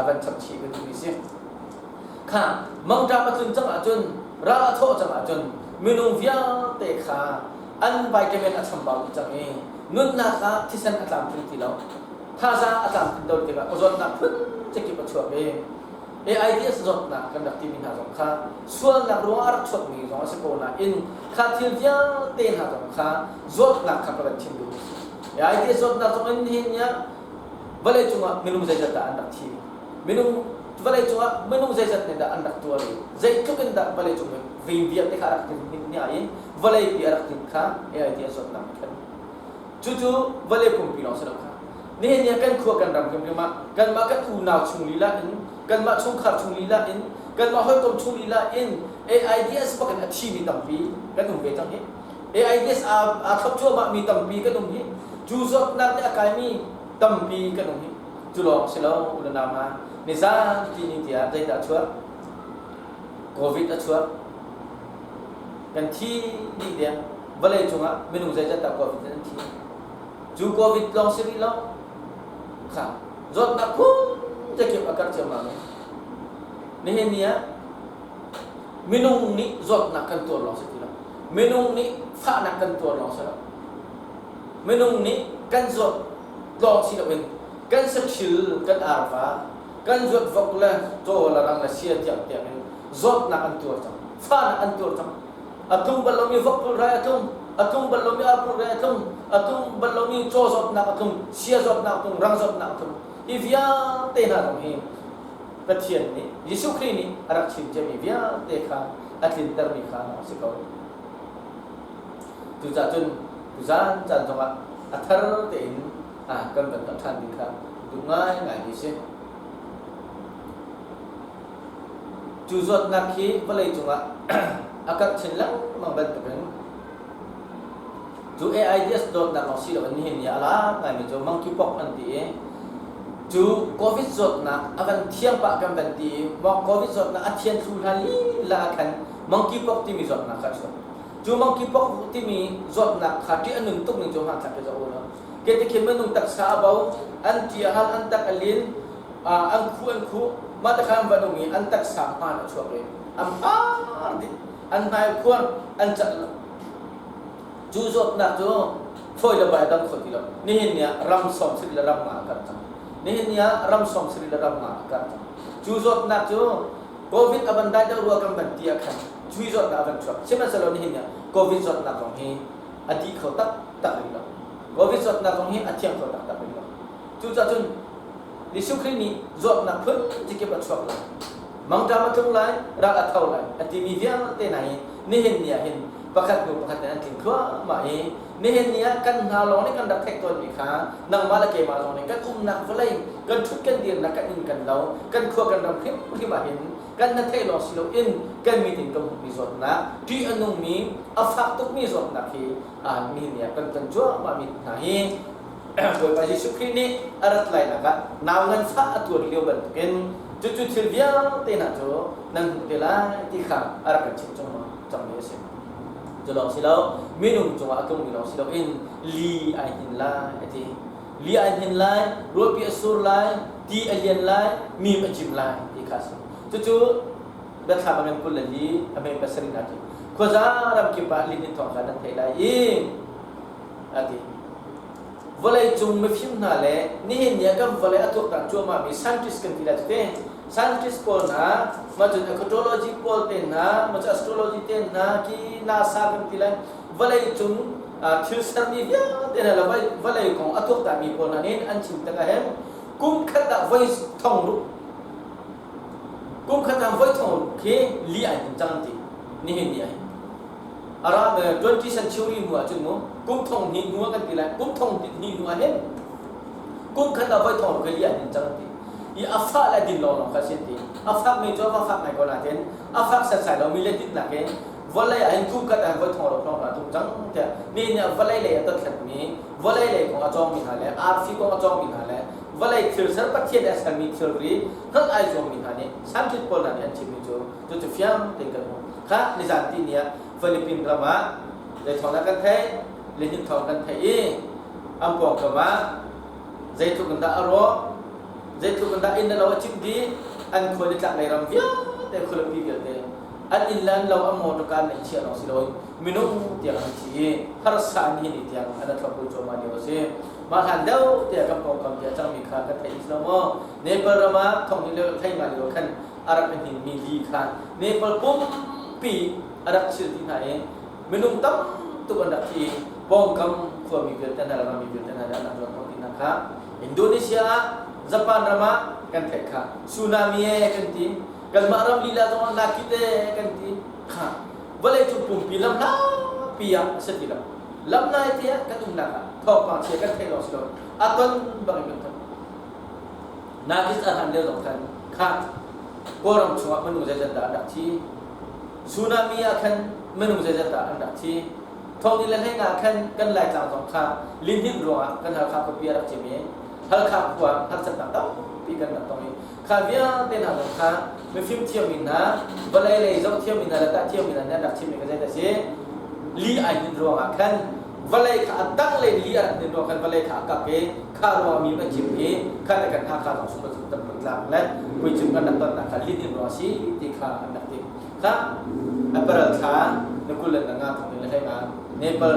Speaker 1: van chap chih kan duhmi si. Kha mangṭam a tlun cang ahcun ral a thawh cang ahcun minung vialte kha an vitamin a chambau dih cang i nunnak ah thisen a tlamtling ti lo thazaang a tlamtlin lo tikah zawtnak phun cikip a chuak i AIDS zawtnak kan rak timi hna zong kha sualnak ruangah a rak chuakmi zong a si ko nain kha thil vialte hna zong kha zawtnak kha ka van chim duh. AIDS zawtnak zong in nihin ni ah vawlei cungah minung zeizat dah an rak thi? Minung vawlei cungah minung zeizat nih dah an rak tuar i zeitluk in dah vawlei cung ving vialte kha a rak tin hna i vawlei pi a rak tin kha AIDS zawtnak khan cucu vawlei pumpi lawng si lo kha nihin ni ah kan khua kan ram hrimhrim ah kanmah kan unau chung lila in kanmah chungkhar chung lila in kanmah hawikom chung lila in AIDS bak in a thimi tampi kan um ve cang hi. AIDS aa aa thlop cuahmah mi tampi kan um hi. Cu zawtnak nih a kaimi tampi kan um hi. Cu lawng si lo u le nau hna nizan ti ni tiah zeidah a chuak? COVID a chuak. Kan thi dih deng. Vawlei cungah minung zeizat dah COVID in an thi? Cu COVID lawng si rih lo. Kha zawtnak phun zakip a karh ciammam i nihin ni ah minung nih zawtnak kan tuar lawng si ti lo. Minung nih fahnak kan tuar lawng si lo. Minung nih kan zawt lawng si loin kan saṭhil kan arva kan zuat vok le caw le rang le sia tiang tiang in zawtnak an tuar cang. Fahnak an tuar cang. A tlung bal lomi vok pulrai a tlung, a tlung bal lomi ar pulrai a tlung, a tlung bal lomi caw zawtnak a tlung, sia zawtnak a tlung, rang zawtnak a tlung. Hi vialte hna zong hi Pathian nih Jesuh Khrih nih a rak chim ciami vialte kha a tlintermi kha a si ko. Cucaah cun tuzaan caan zongah a thar tein kan van tuah ṭhan ding kha duh ngaingai mi si. Cu zawtnak hi vawlei cungah a karh chin lengmang bantukin cu AIDS dawtnak lawng si loin nihin ni ah a lar ngaimi cu monkeypox an ti i cu COVID zawtnak a van thiang pah kan van ti i COVID zawtnak a thian thlu hlan lila ah khan monkeypox timi zawtnak kha a chuak. Cu monkeypox timi zawtnak kha ṭih a nun tuk ning cu hmanthlak khi zoh u law ke ti khin minung taksa a bo, an ṭi a hal, an tak a lin, an khuh an khuh mah te khan van um i an taksa hmaan a chuak i an har dih an hmai a khuar an cat lo cu zawtnak cu fawi le bai dam kho ti lo nihin ni ah ram sawm sarih le ram nga a karh cang nihin ni ah ram sawm sarih le ram nga a karh cang cu zawtnak cu covid a van dai deuh rua kan van ti ah khan cui zawtnak a van chuak sihmanhsehlaw nihin ni ah covid zawtnak zong hi a dih kho tak tak rih lo covid zawtnak zong hi a thiang kho tak tak rih lo Cucaah cun Jesuh Khrih nih zawtnak phun cikip a chuak lai. Mangṭam a tlung lai, ral a tho lai a timi vialte hna hi nihin ni ah hin pakhat hnu pakhat in an tling thluahmah i nihin ni ah kan hna lawng nih kan rak theih tawnmi kha nangmah le keimah zong nih kan umnak vawlei kan ṭhut kan dirnak kan inn kan lo kan khua kan ram hrimhrim ah hin kan na theih lawng si loin kan mit in kan hmuhmi zawtnak ṭih a nungmi a fak tukmi zawtnak hi nihin ni ah kan ton cuahmahmi hna hi. Bawipa Jesuh Khrih nih a rat lainak ah nau nganfah a tuar lio bantukin cucu thil vialte hna cu nan hmuh te lai ti kha a rak kan chimh cangmi a si. Cu lawng si lo, minung cungah a tlungmi lawng si loin li ai hnin lai a ti. Li ai hnin lai, ruahpi a sur lai, ti a lian lai, mim a cim lai ti kha a si. Cucu biathlam a ngan 24 a mei pasarih hna ti. Khuaza ram kip ah lihnin thawng kha nan theih lai i a ti. Vawleicung mifim hna le nihin ni ah kan vawlei a tuaktan cuahmahmi scientist kan ti lai cu te. Scientist pawl hna, mah cun ecology pawl te hna, mah cun astrology te hna, ki NASA kan ti lai. Vawleicung thil sermi vialte hna le vawlei kong a tuaktanmi pawl hna nih an chim tik ahhin kum khat ah voi thong ruk kum khat ah voi thong ruk khi li ai hmun cang ti nihin ni ahhin a ra 20 century hnu ah cun mu kum thong hnih hnu ah kan ti lai kum thong hnih hnu ah hin kum khat ah voi thong ruk li an in cang ti i a fah le din lawng lawng kha si ti a fak mi cu a va fak ngai ko nain a fak setsai lo mi le dit nak in vawlei ah hin kum khat ah voi thong ruk lawng hna tum cang tiah mi nih vawlei lei a dothlat mi vawlei lei kong a cawng mi hna le arfi kong a cawng mi hna le vawlei thil ser Pathian a sermi thilri hngalh ai zuam mi hna nih scientist pawl hna nih an chim mi cu cucu fiang tein kan hmuh Kha nizan ti ni ah Philippine ram ah zeithawng dah kan theih? Lihnin thawng kan theih i an pawngkam ah zeitluk in dah a rawh, zeitluk in dah inn le lo a cimh dih, an khua nitlak lei ram vialte khualipi vialte an inn le an lo an motor an neih chia lawng si loin minung tiang an thi i harsa an hi ni tiang an thlopbul cuahmah lio a si. Mah hlan deuh tiah kan pawngkam ti a cangmi kha kan theih lo maw? Nepal ram ah thong ni le thei nga lio khan a rak i hninmi li kha Nepal pumpi a rak chil dih hna i minung tam tuk an rak thi i pawngkam khuami vialte hna le rammi vialte hna nih an rak zuan khawh ti hna kha Indonesia ah Japan ram ah kan theih kha tsunami e kan ti kanmah ram lila zong ah nakit e kan ti kha vawlei cung pumpi lam hlapi ah a si ti lo lam nai te ah kan umnak ah thawngpang chia kan theih lawng si lo a ton bang in kan ton Nakis a hlan lio zong khan kha Kawlram chungah minung zeizat dah an rak thi? Tsunami ah khan minung zeizat dah an rak thi? Thawngni le hleng ah khan kan Laitlang zong kha lihninh ruangah kan Halkha khuapi a rak cim i Halkha khua harsatnak tampi kan rak tong i kha vialte hna zong kha mifim thiammi hna vawlei lei zoh thiammi hna le tah thiammi hna nih an rak chimmi kha zeidah a si? Li ai hnin ruangah khan vawlei kha a dang lei li a rak hnin ruang khan vawlei kha a kak i kha ruang mi a cim i kha te kan Hakha zong sung kan tam tlak le puicim kan rak tonnak kha lihnin ruang a si ti kha an rak ti kha April thla na kul le na nga thong in le hlei nga Nepal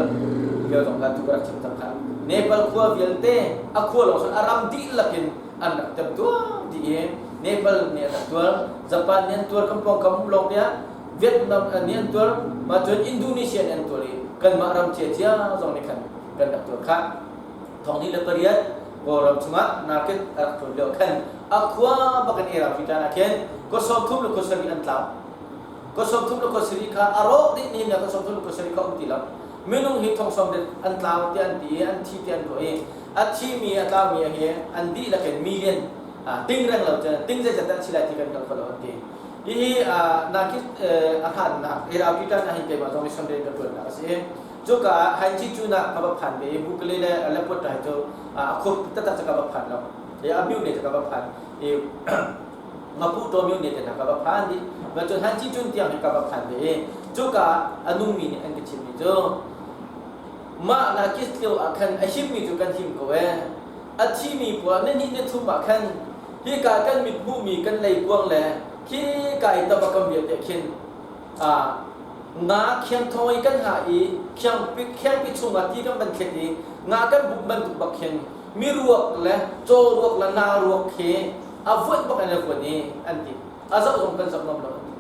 Speaker 1: lio zong kha tu ka rak chim cang kha Nepal khua vialte a khua lawng sun a ram dihlak in an rak tem tuar dih i Nepal nih an rak tuar Japan nih an tuar kan pawngkam lawng tiah Vietnam nih an tuar mah cun Indonesia nih an tuar i kanmah ram ciacia zong nih khan kan rak tuar kha 2008 Kawlram chungah market a rak tlun lio khan a khua bak in Iran fitan ah khin kua 30 le kua sarih an tlau kua 30 le kua sarih kha a rawh dih ni na kua 30 le kua sarih kha um ti lo minung hi thong sawm an tlau tiah an ti i an thi tiah an ruah i a thimi a tlaumi hi an dihlak in million ting reng lo cun ting zeizat dah si lai ti kan hngal kho lo an ti hihi nakit a hlannak Iran fitan ah hin keimah zong missionary ka tuannak a si Cuka ah Haiti cu na ka va phan ve i Bukele le Aleppo ṭai cu a khur taktak cu ka va phan lo. I a myu ne cu ka va phan i Mapu to myu ne te hna ka va phan dih. Ma cun Haiti cun tiang hi ka va phan ve i cuka a nungmi nih an ka chimmi cu mah na kis lio ah khan a himmi cu kan him ko ee. A thimi pawl na hnih na thum ah khan hika kan mit hmuhmi kan leikuang le khi ka i tabakam vialte khin Nga khiangthawi kan hngah i khiangpi chungah ti kan van thlet i nga kan buk bantuk bak khin miruak le caw ruak le naa ruak khi a vuanh bak in a vuan i an ti. A zoh zong kan zoh ngam lo an ti.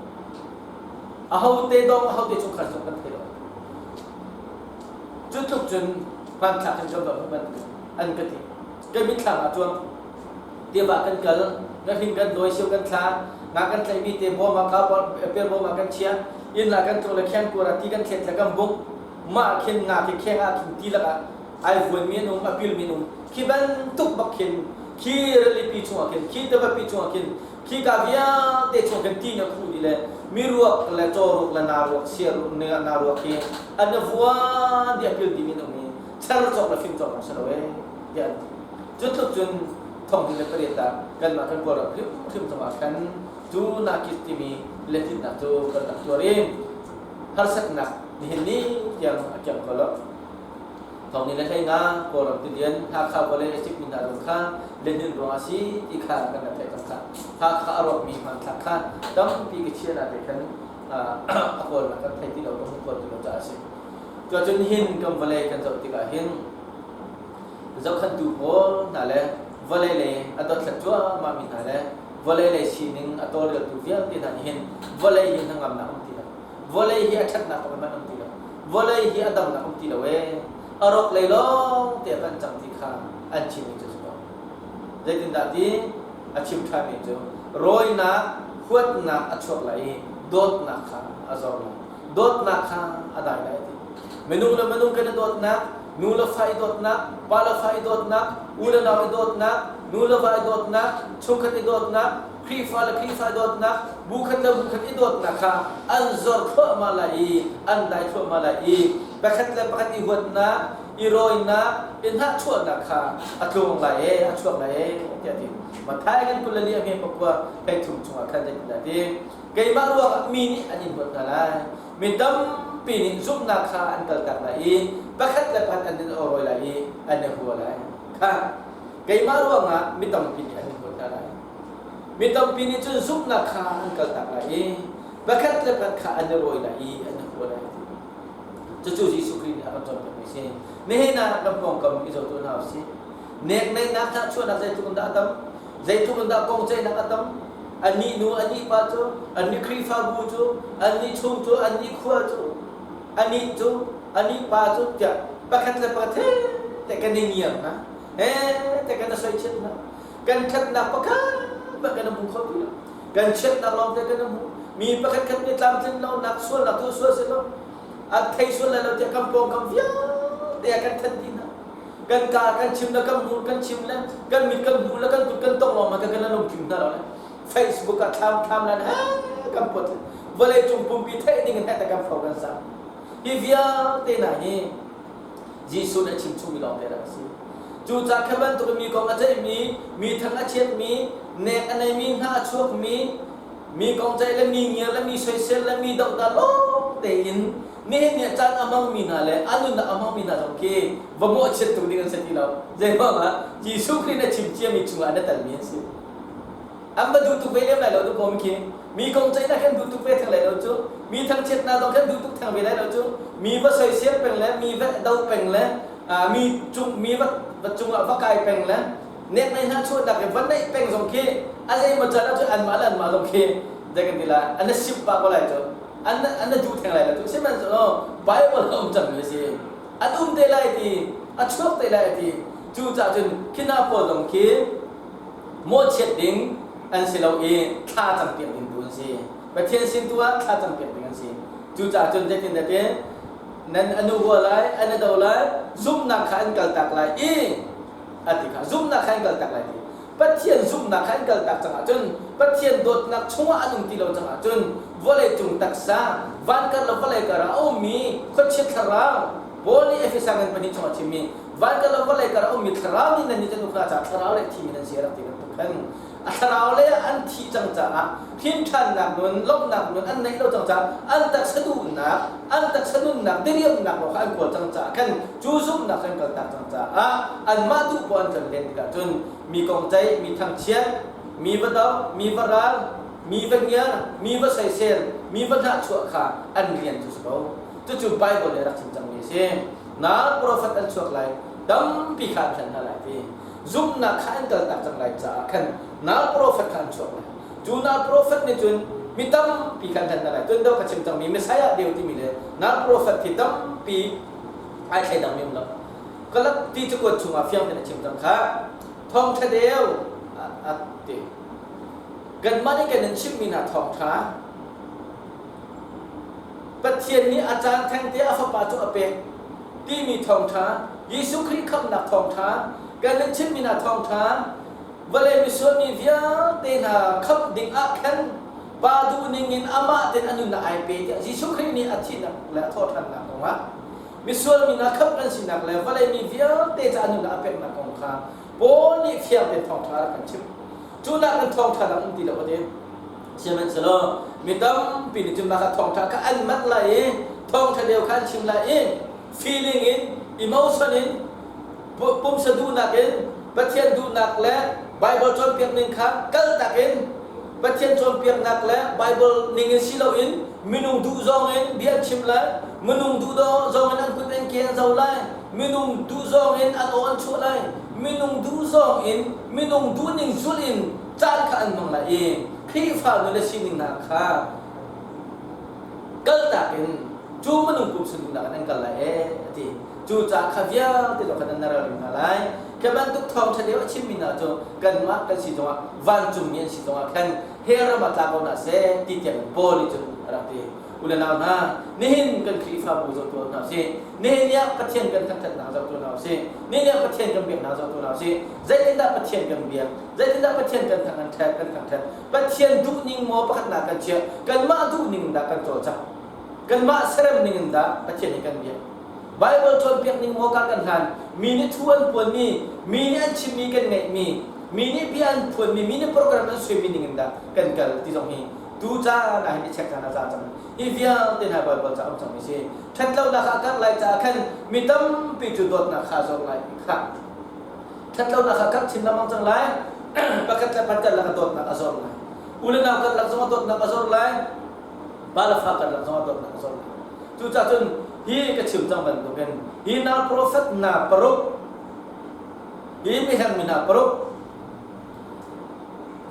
Speaker 1: Ahote dong ahote chungkhar zong kan thei lo. Cu tluk cun hmanthlak in kan va hmuh bantuk an ka ti. Kan mitthlam ah cuang tiva kan kal, ngahring kan dawi, sio kan thla, nga kan tlaihmi te bawm ah per bawm ah kan chiah, inn ah kan tlung le khengkuar ah ti kan thlet le kan buk. Mah khin nga khi kheng ah khin ti lakah ai vuanmi an um, a pilmi an um. Khi bantuk bak khin khi rilipi chungah khin, khi tivapi chungah khin, khi ka vialte chung khin ti na khuh dih le mi ruak le caw ruak le naa ruak, sia ruak, naa ruak hi an vuan dih a pil dih mi an um i cher cawk le fim cawk lawng si lo ee. tiah an ti. Cu tluk cun 2008 ah kanmah kan Kawlram hrimhrim zongah khan cu nakit timi lehlinnak cu kan rak tuar i harsatnak nihin ni tiang a kiang ko lo. 2015 Kawlram tilian Hakha vawlei a cikmi hna zong kha lihnin ruang a si ti kha kan rak theih cang kha. Hakha a rawkmi hmanthlak kha tampi ka chia na te khan a kawlnak kan thei ti lo kan hmu kho ti lo caah a si. Cuacun hin kan vawlei kan zoh tikah hin zohkhantu pawl hna le vawlei lei a dothlat cuahmah mi hna le vawlei lei sining a tawlreltu vialte hna nih hin vawlei hi hnangamnak um ti lo. Vawlei hi a ṭhatnak pakhat hmanh um ti lo. Vawlei hi a damnak um ti lo ee. A rawk lei lawng te kan cang ti kha an chimmi cu si ko. Zeitindah ti a chim ṭhanmi cu rawinak, huatnak a chuak lai i dawtnak kha a zor lai. Dawtnak kha a dai lai ti. Minung le minung kan i dawtnak, nu le fa i dawtnak, pa le fa i dawtnak, u le nau i dawtnak, nu le va i dawtnak, chungkhat i dawtnak, Khrihfa le Khrihfa i dawtnak, bu khat le bu khat i dawtnak kha an zor thluahmah lai i an dai thluahmah lai i pakhat le pakhat i huatnak, i rawinak, i hnahchuahnak kha a tlung lai e, a chuak lai e tiah a ti. Matthai kan 24 a hme pakua 33 chungah khan zeitindah a ti? Keimah ruangah mi nih an in huat hna lai. Mi tampi nih zumhnak kha an kaltak lai i pakhat le pakhat an in awrawi lai i an i hua lai. Kha keimah ruangah mi tampi nih an in huat hna lai. Mi tampi nih cun zumhnak kha an kaltak lai i pakhat le pakhat kha an i rawi lai i an i hua lai. Cucu Jesuh Khrih nih a kan cawnpiakmi a si. Nihin ah kan pawngkam i zoh tuah hna usih. Nekneihnak hnahchuahnak zeitluk in dah a tam? Zeitluk in dah kong ceihnak a tam? Annih nu, annih pa cu, annih Khrihfabu cu, annih chung cu, annih khua cu, anih cu, anih pa cu tiah pakhat le pakhat he te kan i ngiar hna. He te kan i soichiat hna. Kan ṭhatnak pakhat hmanh kan hmu kho ti lo. Kan chiatnak lawng te kan hmu. Mi pakhat khat nih tlamtlin lonak sualnak tu sual si lo. An thei sual lai lo tiah kan pawngkam vialte ah kan thanh dih hna. Kan ka kan chim le kan hmur kan chim le kan mit kan hmuh le kan kut kan tongh lawng kan kan lungtling hna lo le Facebook ah thlam thlam lan he kan pot vawlei cung pumpi theih ding in he kan fo kan sa. Hi vialte hna hi Jesuh nih a chim chungmi lawng te rak a si. Cucaah kha bantuk mi kong a ceihmi, mi thang a chiatmi, nek a neimi hna a chuakmi, mi kong ceih le mi ngiar le mi soisel le mi dohdal lawng tein nihin ni ah caan a hmangmi hna le a nunnak a hmangmi hna zong khi va mawhchiat tuk ding an si ti lo. Zeiruangah Jesuh Khrih nih a chim ciami chungah an i telmi an si. An va duh tuk ve lem lai lo tu ko khi. Mi kong ceihnak khan duh tuk ve theng lai lo cu. Mi thangchiatnak zong khan duh tuk theng ve lai lo cu. Mi va soisel peng le mi va do peng le mi cung mi va cungah va kai peng le nek nei hna chuahnak i va neih peng zong khi a zeimaw can ahcun anmah le anmah zong khi zei kan ti lai an i sip pah ko lai cu an an duh theng lai lo cu sihmanhsehlaw Bible a um cangmi a si an um te lai ti a chuak te lai ti cu cah cun khi hna pawl zong khi mawhchiat ding an si lo i thla campiak ding tu an si Pathian sin tu ah thla campiak ding an si cucaah cun zeitin dah ti nan anu hua lai an do lai zumhnak kha an kaltak lai i a ti kha zumhnak kha an kaltak lai ti Pathian zumhnak kha an kaltak cang ahcun Pathian dawtnak chungah an um ti lo cang ahcun vawlei cung taksa van kar le vawlei kar ah a ummi khuachia thlarau Paul nih Efesa ngan pahnih chungah a chimmi van kar le vawlei kar ah a ummi thlarau nih nan nih kan uk hna caah thlarau le thimi nan si a rak ti bantuk khan a thlarau lei ah an thih cang caah hrinṭhannak nun lawmhnak nun an neih lo cang caah an taksa duhnak an taksa nunnak diriamnak lawng kha an kawl cang caah khan cu zumhnak kan kaltak cang caah anmah duh poah an tlon len tikah cun mi kong ceih mi thangchiat mi va do mi va ral mi va ngiar mi va soisel mi va hnahchuah kha an rian cu si ko. Cucu Bible nih a rak chim cangmi a si. Nal profet an chuak lai tampi kha an hlen hna lai ti. Zumhnak kha an kaltak cang lai caah khan nal profet kha an chuak lai. Cu nal profet nih cun mi tampi kha an hlen hna lai. Tun deuh ka chim cangmi Messiah deu timi le nal profet hi tampi ai thleidang mi um lo. Galak ti cakuat chungah fiang tein a chim cang kha. Thawngṭha deu a ti. Kanmah nih kan in chimhmi hna thawngṭha Pathian nih a caan thengte a Fapa cu a pek timi thawngṭha, Jesuh Khrih khamhnak thawngṭha, kan in chimhmi hna thawngṭha, vawlei misual mi vialte hna khamh ding ah khan Pa duhning in amah tein a nunnak ai pe tiah Jesuh Khrih nih a thihnak le a thawhṭhannak kongah. Misual mi hna khamh kan sinak le vawlei mi vialte ca nunnak a peknak kong kha Paul nih fiang tein thawngṭha a rak kan chimh. Cu nak in thawngṭha dang um ti lo a ti. Sihmanhsehlaw mi tampi nih cun mah kha thawngṭha kha an manh lai i thawngṭha deu kha an chim lai i feeling in emotion in pumsa duhnak in Pathian duhnak le Bible cawnpiak ning kha kaltak in Pathian cawnpiaknak le Bible ning in si loin minung duh zawng in bia an chim lai, minung duh zawng in an kut an ke an zo lai, minung duh zawng in an aw an chuah lai, minung duh zawng in minung duhning zulh in caan kha an hmang lai i Khrihfa nu le sining hna kha kaltak in cu minung pumsa duhnak in an kal lai ee a ti. Cucaah kha vialte zong kha nan ral hna lai. Khi bantuk thawngṭha deuh a chimmi hna cu kanmah kan si zongah vancungmi an si zongah khan hell ram ah tla ko hna seh ti tiang Paul nih cun a rak ti. U le nau hna, nihin kan Khrihfabu zoh tuah hna usih. Nihin ni ah Pathian kan thangṭhatnak zoh tuah hna usih. Nihin ah Pathian kan biaknak zoh tuah hna usih. Zeitindah Pathian kan biak? Zeitindah Pathian kan thangṭhat? Kan thangṭhat. Pathian duhning maw pakhatnak kan chiah? Kanmah duhning dah kan cawlcangh? Kanmah serem ning in dah Pathian hi kan biak? Bible cawnpiak ning maw kan hlan? Mi nih thu an puanmi, mi nih an chimmi kan ngaihmi, mi nih bia an phuanmi, mi nih program an suaimi ning in dah kan kal ti zong hi tu caan ah hin i check caan a za cang. Hi vialte hna Bible ca um cangmi si. Ṭhatlonak ah karh lai caah khan mi tampi cu dawtnak kha zawr lai kha. Ṭhatlonak kha karh chin lengmang cang lai. Pakhat le pakhat karlak ah dawtnak a zor lai. U le nau karlak zong ah dawtnak a zor lai. Pa le fa karlak zong ah dawtnak a zor lai. Cucaah cun hi ka chim cang bantukin hi hna profet hna paruk hi mihrang mi hna paruk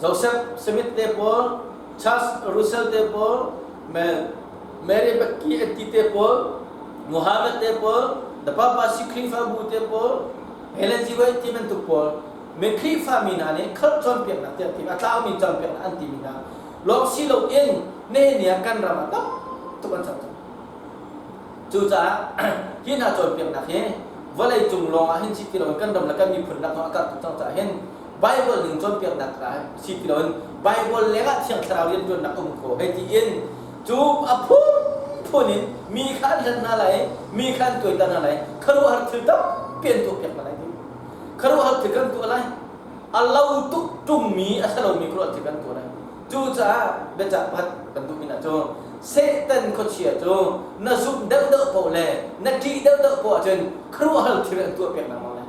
Speaker 1: Joseph Smith te pawl Charles Russell te pawl Mary McKee an ti te pawl Muhammad te pawl the Papa si Khrihfabu te pawl Helen G. White ti bantuk pawl mi Khrihfa mi hna nih khalh cawnpiaknak tiah ti a tlaumi cawnpiaknak an timi hna lawng si loin nihin ni ah kan ram ah tam tuk an cang cang. Cucaah hi hna cawnpiaknak hi vawlei cung lawng ah hin si ti loin kan ram le kan miphun lak zong a karh tuk cang caah hin Bible ning cawnpiaknak ah si ti loin Bible leng ah Thiang Thlarau rianṭuannak um kho hei ti in cu a phunphun in mi kha an hlen hna lai mi kha an tuaiter hna lai khuaruahhar thil tampi an tuahpiak hna lai ti khuaruahhar thil kan tuah lai a lo tuk ṭungmi a si lomi khuaruahhar thil kan tuah lai Cucaah biacah pakhat kan duhmi hna cu Satan khuachia cu na zumh deuhdeuh paoh le na ṭih deuhdeuh paoh ahcun khuaruahhar thil an tuahpiak lengmang lai.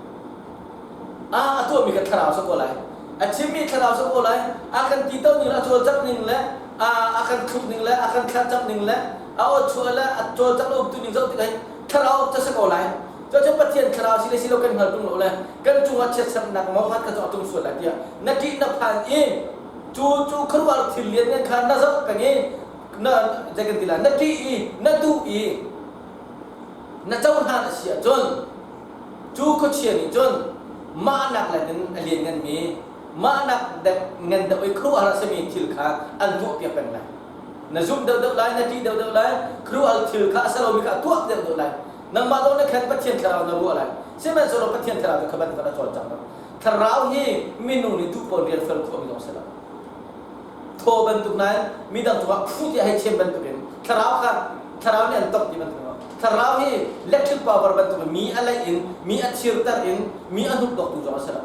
Speaker 1: A a tuahmi kha thlarau si ko lai. A chimmi thlarau si ko lai. A kan ti to ning le a cawlcangh ning le a a kan thluk ning le a kan thlacamh ning le a aw chuah le a cawlcangh le umtu ning zoh tikah hin thlarau cu si ko lai. Cucu Pathian thlarau si le si lo kan hngal ṭung lo le kan cungah chiatsernak maw khat kha cu a tlung sual lai tiah na ṭih na phan i cu cu khuaruahhar thil lianngan kha na zoh peng i na zei kan ti lai na ṭih i na duh i na cohlan a si ahcun cu khuachia nih cun mahnak le in a liannganmi mahnak ngan deuh i khuaruahhar a simi thil kha an tuahpiak peng lai na zumh deuhdeuh lai na ṭih deuhdeuh lai khuaruahhar thil kha a si lomi kha a tuah deuhdeuh lai nangmah lawng na khan Pathian thlarau na ruah lai sihmanhsehlaw Pathian thlarau cu kha bantuk a cawlcang lo Thlarau hi minung nih duh pawl rian fel khawhmi zong si lo. Thaw bantuk nain midang cungah phu tiah hei chem bantukin thlarau kha thlarau nih an tongh ti bantuk thlarau hi electric power bantuk mi a leih in mi a thirter in mi a hnukdawktu zong a si lo.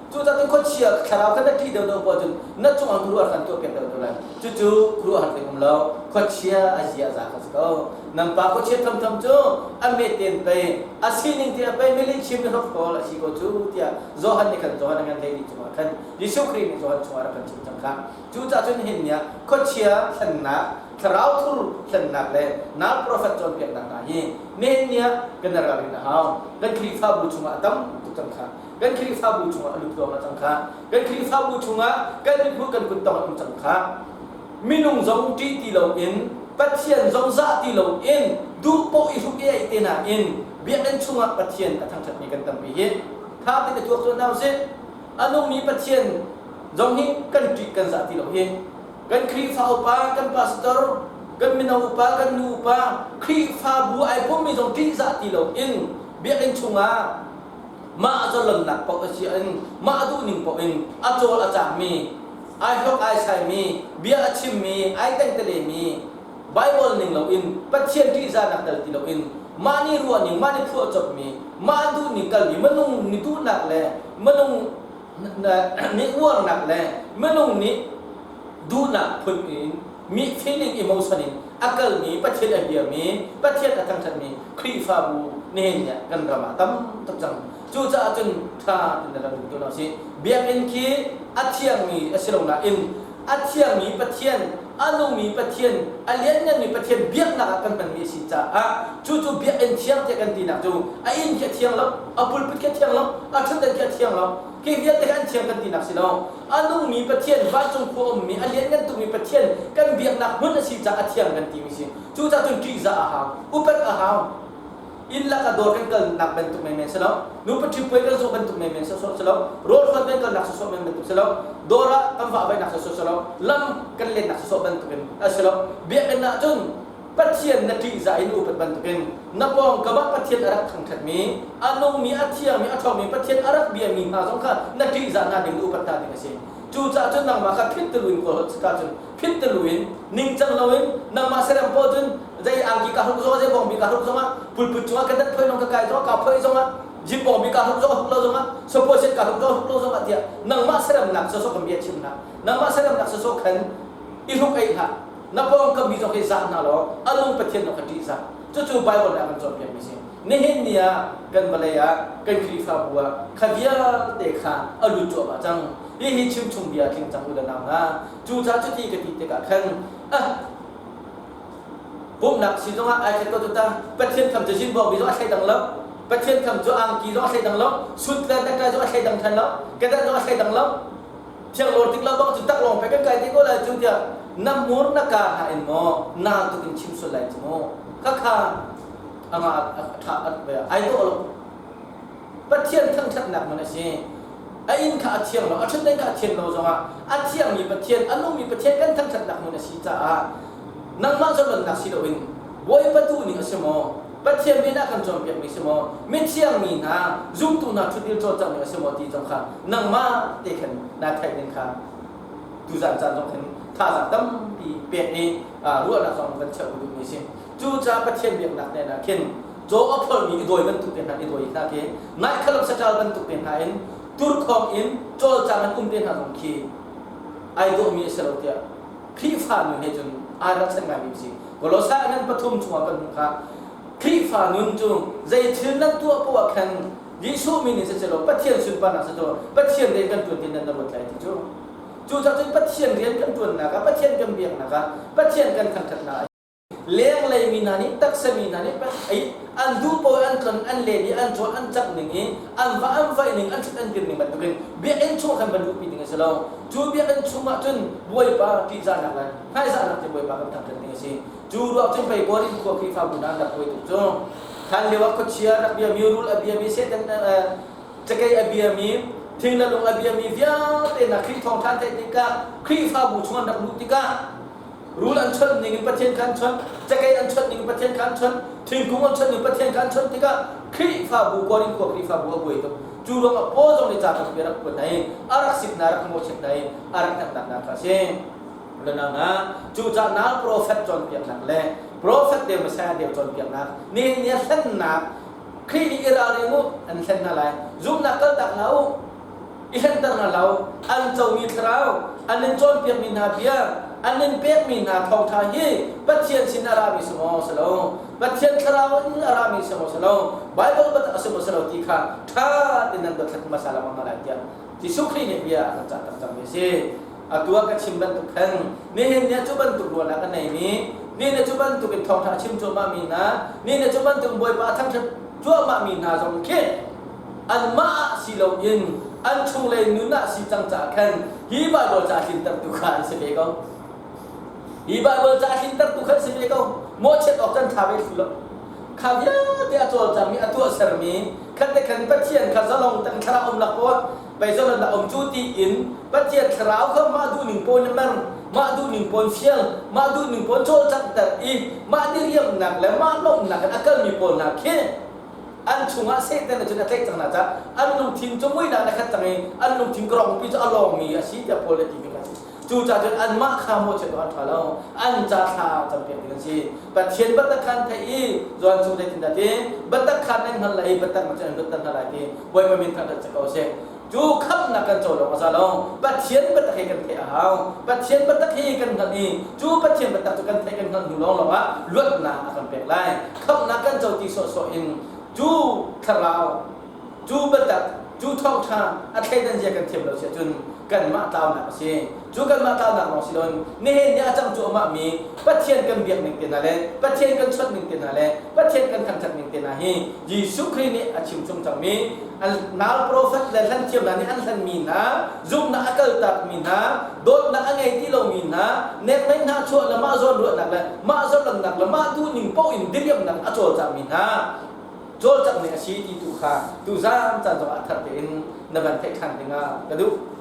Speaker 1: Cucaah cun khuachia thlarau kha na ṭih deuhdeuh poah cun na cungah khuaruahhar kan tuahpiak deuhdeuh lai. Cucu khuaruahhar ding um lo, khuachia a zia a za kha si ko. Nan pa khuachia thamtham cu a met tein pei a sining te pei milih chim i hrokhrol a si ko cu tiah Johan nih khan Johan a ngan hlei chungah khan Jesuh Khrih nih Johan chungah rak kan chim cang kha. Cucaah cun hin ni ah khuachia hlennak, thlarau thur hlennak le nal profet cawnpiaknak hna hi nihin ni ah kan ralrin a hau. Kan Khrihfabu chungah a tam tuk cang kha. Kan Khrihfabu chungah a lut ruangah cang kha. Kan Khrihfabu chungah kan mithmuh kan kuttong a um cang kha. Minung zong ṭih ti loin Pathian zong zah ti loin duh poh i hruk i aih te nain biakinn chungah Pathian a thangṭhatmi kan tampi hi ṭha tein i tuak tuah hna usih. A nungmi Pathian zong hi kan ṭih kan zah ti lo hi. Kan Khrihfa upa, kan pastor, kan mino upa, kan nu upa, Khrihfabu ai pummi zong ṭihzah ti loin biakinn chungah mah a zalonnak paoh a si in mah a duhning paoh in a cawl a cakmi ai hlok ai saimi bia a chimmi ai tengtelemi Bible ning loin Pathian ṭihzahnak tel ti loin Mah nih ruahning, mah nih phuahcopmi, mah duhning kalmi minung nih duhnak le minung nih uarnak le minung nih duhnak phun in mi feeling emotion in a kalmi Pathian a biami Pathian a thangṭhatmi Khrihfabu nihin ah kan ram ah tam tuk cang. Cucaah cun ṭha tin na rak tu hna usih. Biakinn khi a thiangmi a si lo nain a thiangmi Pathian, a nungmi Pathian, a liannganmi Pathian biaknak ah kan hmanmi a si caah cucu biakinn thiang tiah kan tinak cu a inn khi a thiang lo, a pulpit khi a thiang lo, a ṭhutdan khi a thiang lo. Khi vialte kha an thiang kan tinak si lo. A nungmi Pathian, vancung khua ummi, a lianngan tukmi Pathian kan biaknak hmun a si caah a thiang kan timi si. Cucaah cun ṭihzah a hau, upat a hau. Inn lak ah dawr kan kalnak bantuk menmen si lo. Nupa ṭhipuai kan zawh bantuk menmen sawsawh si lo. Rawl hruan kan kalnak sawsawh men bantuk si lo. Dawr ah kan vahvaihnak sawsawh si lo. Lam kan lennak sawsawh bantukin a si lo. Biakinn ah cun Pathian na ṭihzah in upat bantukin na pawngkam ah Pathian a rak thangṭhatmi, a nungmi, a thiangmi, a ṭhawngmi Pathian a rak biami hna zong kha na ṭihzah hna ding, na upat hna ding a si. Cucaah cun nangmah kha phit telu in kawl holh cun phit telu in ningcang loin nangmah serem pawl cun zei angki ka hruk zongah zei bawngbi ka hruk zongah pulput cungah ka dat phoi long ka kai zongah ka phoi zongah jim bawngbi ka hruk zongah hruk lo zongah sapuaset ka hruk zongah hruk lo zongah tiah nangmah seremnak sawsawh kan bia chimnak nangmah seremnak sawsawh khan i hruk ei hlah. Na pawngkam mi zong hi zah hna law a nung Pathian zong kha ṭihzah. Cucu Baibal nih a kan cawnpiakmi si. Nihin ni ah kan vawlei ah kan Khrihfabu ah kha vialte kha a lut cuahmah cang. Hihi chimchung bia tling cang u le nau hna. Cucaah cuti ka ti tikah khan ah pumhnak si zongah ai khat ko tu ta Pathian tham cu zinbawk mi zong a thleidang lo. Pathian tham cu angki zong a thleidang lo. Sut le necktie zong a thleidang than lo. Kedan zong a thleidang lo. Thianglawr tik lo bang cu tak lawng pe kan kai te ko lai cu tiah na hmur na ka hna in maw naal tuk in chim sual lai cu mu. Khakha anga a tha ai dawh lo. Pathian thangthatnak man a si. A inn kha a thiang lo, a ṭhutdan kha a thian lo zongah a thiangmi Pathian, a nungmi Pathian kan thangthatnak hmun a si caah nangmah zalonnak si loin Bawipa duhning a si maw? Pathian bia nih a kan cawnpiakmi si maw? Mithiang mi hna, zumtu hna ṭhutdil cawlcangh ning a si maw ti zong kha nangmah te khan naa theih ning kha tuzan caan zong khin thazaang tampi pek i ruahnak zong kan cheuh duhmi a si. Cucaah Pathian biaknak nen ah khin caw a pholmi i dawi bantuk te hna i dawi hna khi naikhalop saṭal bantuk te hna in turkhawng in cawlcang in um te hna zong khi ai dawhmi a si lo tiah Khrihfa nun he cun aa ralchanh ngaimi a si. Kolosai ngan pathum chungah kan hmuh kha Khrihfa nun cu zei thil nan tuah poah ah khan Jesuh min in siselaw Pathian sunparnak si cu Pathian rian kan ṭuan ti nan na ruat lai ti cu. Cucaah cun Pathian rian kan ṭuannak ah Pathian kan biaknak ah Pathian kan thangṭhatnak ah lenglei mi hna nih taksa mi hna nih an duh paoh an tlon an len i an cawn an cangh ning i an va an vaih ning an ṭhut an dir ning bantukin biakinn chung khan van luhpi ding a si lo. Cu biakinn chungah cun Bawipa ṭihzahnak le hmaizahnak cu Bawipa kan thangṭhat ding a si. Cu ruak cun pei Korin khua Khrihfabu hna an rak buai tuk cu. Hlan lio ah khuachia rak biami, rul a biami, Satan cakei a biami, thing le lung a biami vialte hna Khrih thawngṭha an theih tikah Khrihfabu chung an rak luh tikah rul an chawnh ning in Pathian kha an chawnh, cakei an chawnh ning in Pathian kha an chawnh, thingkung an chawnh ning Pathian kha an chawnh tikah Khrihfabu Korin khua Khrihfabu a buai tuk. Cu ruangah Paul zong nih ca tampi a rak kuat hna i a rak sik hna, a rak mawhchiat hna i a rak hneknak hna kha a si. Lanang ah cucaah nal profet cawnpiaknak le profet deu Messiah deu cawnpiaknak nihin ni a hlennak Khrih nih i ralring u an hlen hna lai. Zumhnak kaltak hlah u. I hlenter hna lo. An comi thlarau, an in cawnpiakmi hna bia, an in pekmi hna thawngṭha hi Pathian sin a rami si maw si lo? Pathian thlarau in a rami si maw si lo? Baibal biatak a si maw si lo ti kha ṭha tein nan dothlat hmasa lengmang hna lai tiah Jesuh Khrih nih bia a kan cah tak cangmi a si. Atu ah ka chim bantuk khan nihin ni ah cu bantuk ruahnak a neimi, nihin ah cu bantuk in thawngṭha a chim cuahmahmi hna, nihin ah cu bantuk in Bawipa a thangṭhat cuahmahmi hna zong khi anmah ah si loin an chunglei nun ah si cang caah khan hi Baibal ca tlintertu kha an si ve ko. Hi Baibal ca tlintertu kha an si ve ko. Mawhchiat awk can ṭha ve thlu lo. Kha vialte a cawlcangmi, a tuahsermi, khat le khan Pathian kha zalong tang thlarau umnak poah pei zalon dah um cu tiin Pathian thlarau kha mah duhning pawn in mer, mah duhning pawn fial, mah duhning pawn cawlcanghter i mah diriamnak le mah lawmhnak in a kalmi pawl hna khi an chungah Satan nih cun a tlaih cang hna caah an lungthin cu muihnak in a khat cang i an lungthin ka rongpi cu a lawngmi a si tiah Paul nih a ti mi kha a si. Cucaah cun anmah kha mawhchiat awk an ṭha lo. An ca thla campiak ding an si. Pathian biatak kha an theih i Johan chung zeitindah ti biatak kha nan hngalh lai i biatak cun an luatter hna lai ti Bawipa min thangṭhat si ko seh. Cu khamhnak kan co lawng a za lo. Pathian biatak hi kan theih a hau. Pathian biatak hi kan hngalh i cu Pathian biatak cu kan theih kan hngalh hnu lawnglawng ah luatnak a kan pek lai. Khamhnak kan co ti sawhsawh in cu thlarau cu biatak cu thawngṭha a thleidan zia kan thiam lo si ahcun kanmah tlaunak a si. Cu kanmah tlaunak lawng si loin nihin ni a cang cuahmah mi Pathian kan biak ning te hna le Pathian kan chawnh ning te hna le Pathian kan thangṭhat ning te hna hi Jesuh Khrih nih a chim chung cangmi nal profet le hlanthiam hna nih an hlanmi hna zumhnak a kaltakmi hna dawtnak a ngei ti lomi hna nekmei hna chuah le mah zawn ruahnak le mah zalonnak le mah duhning paoh in diriamnak a cawlcangmi hna cawlcangh ning a si ti tu kha tuzaan caan zongah thar tein na van theih ṭhan dingah ka duh.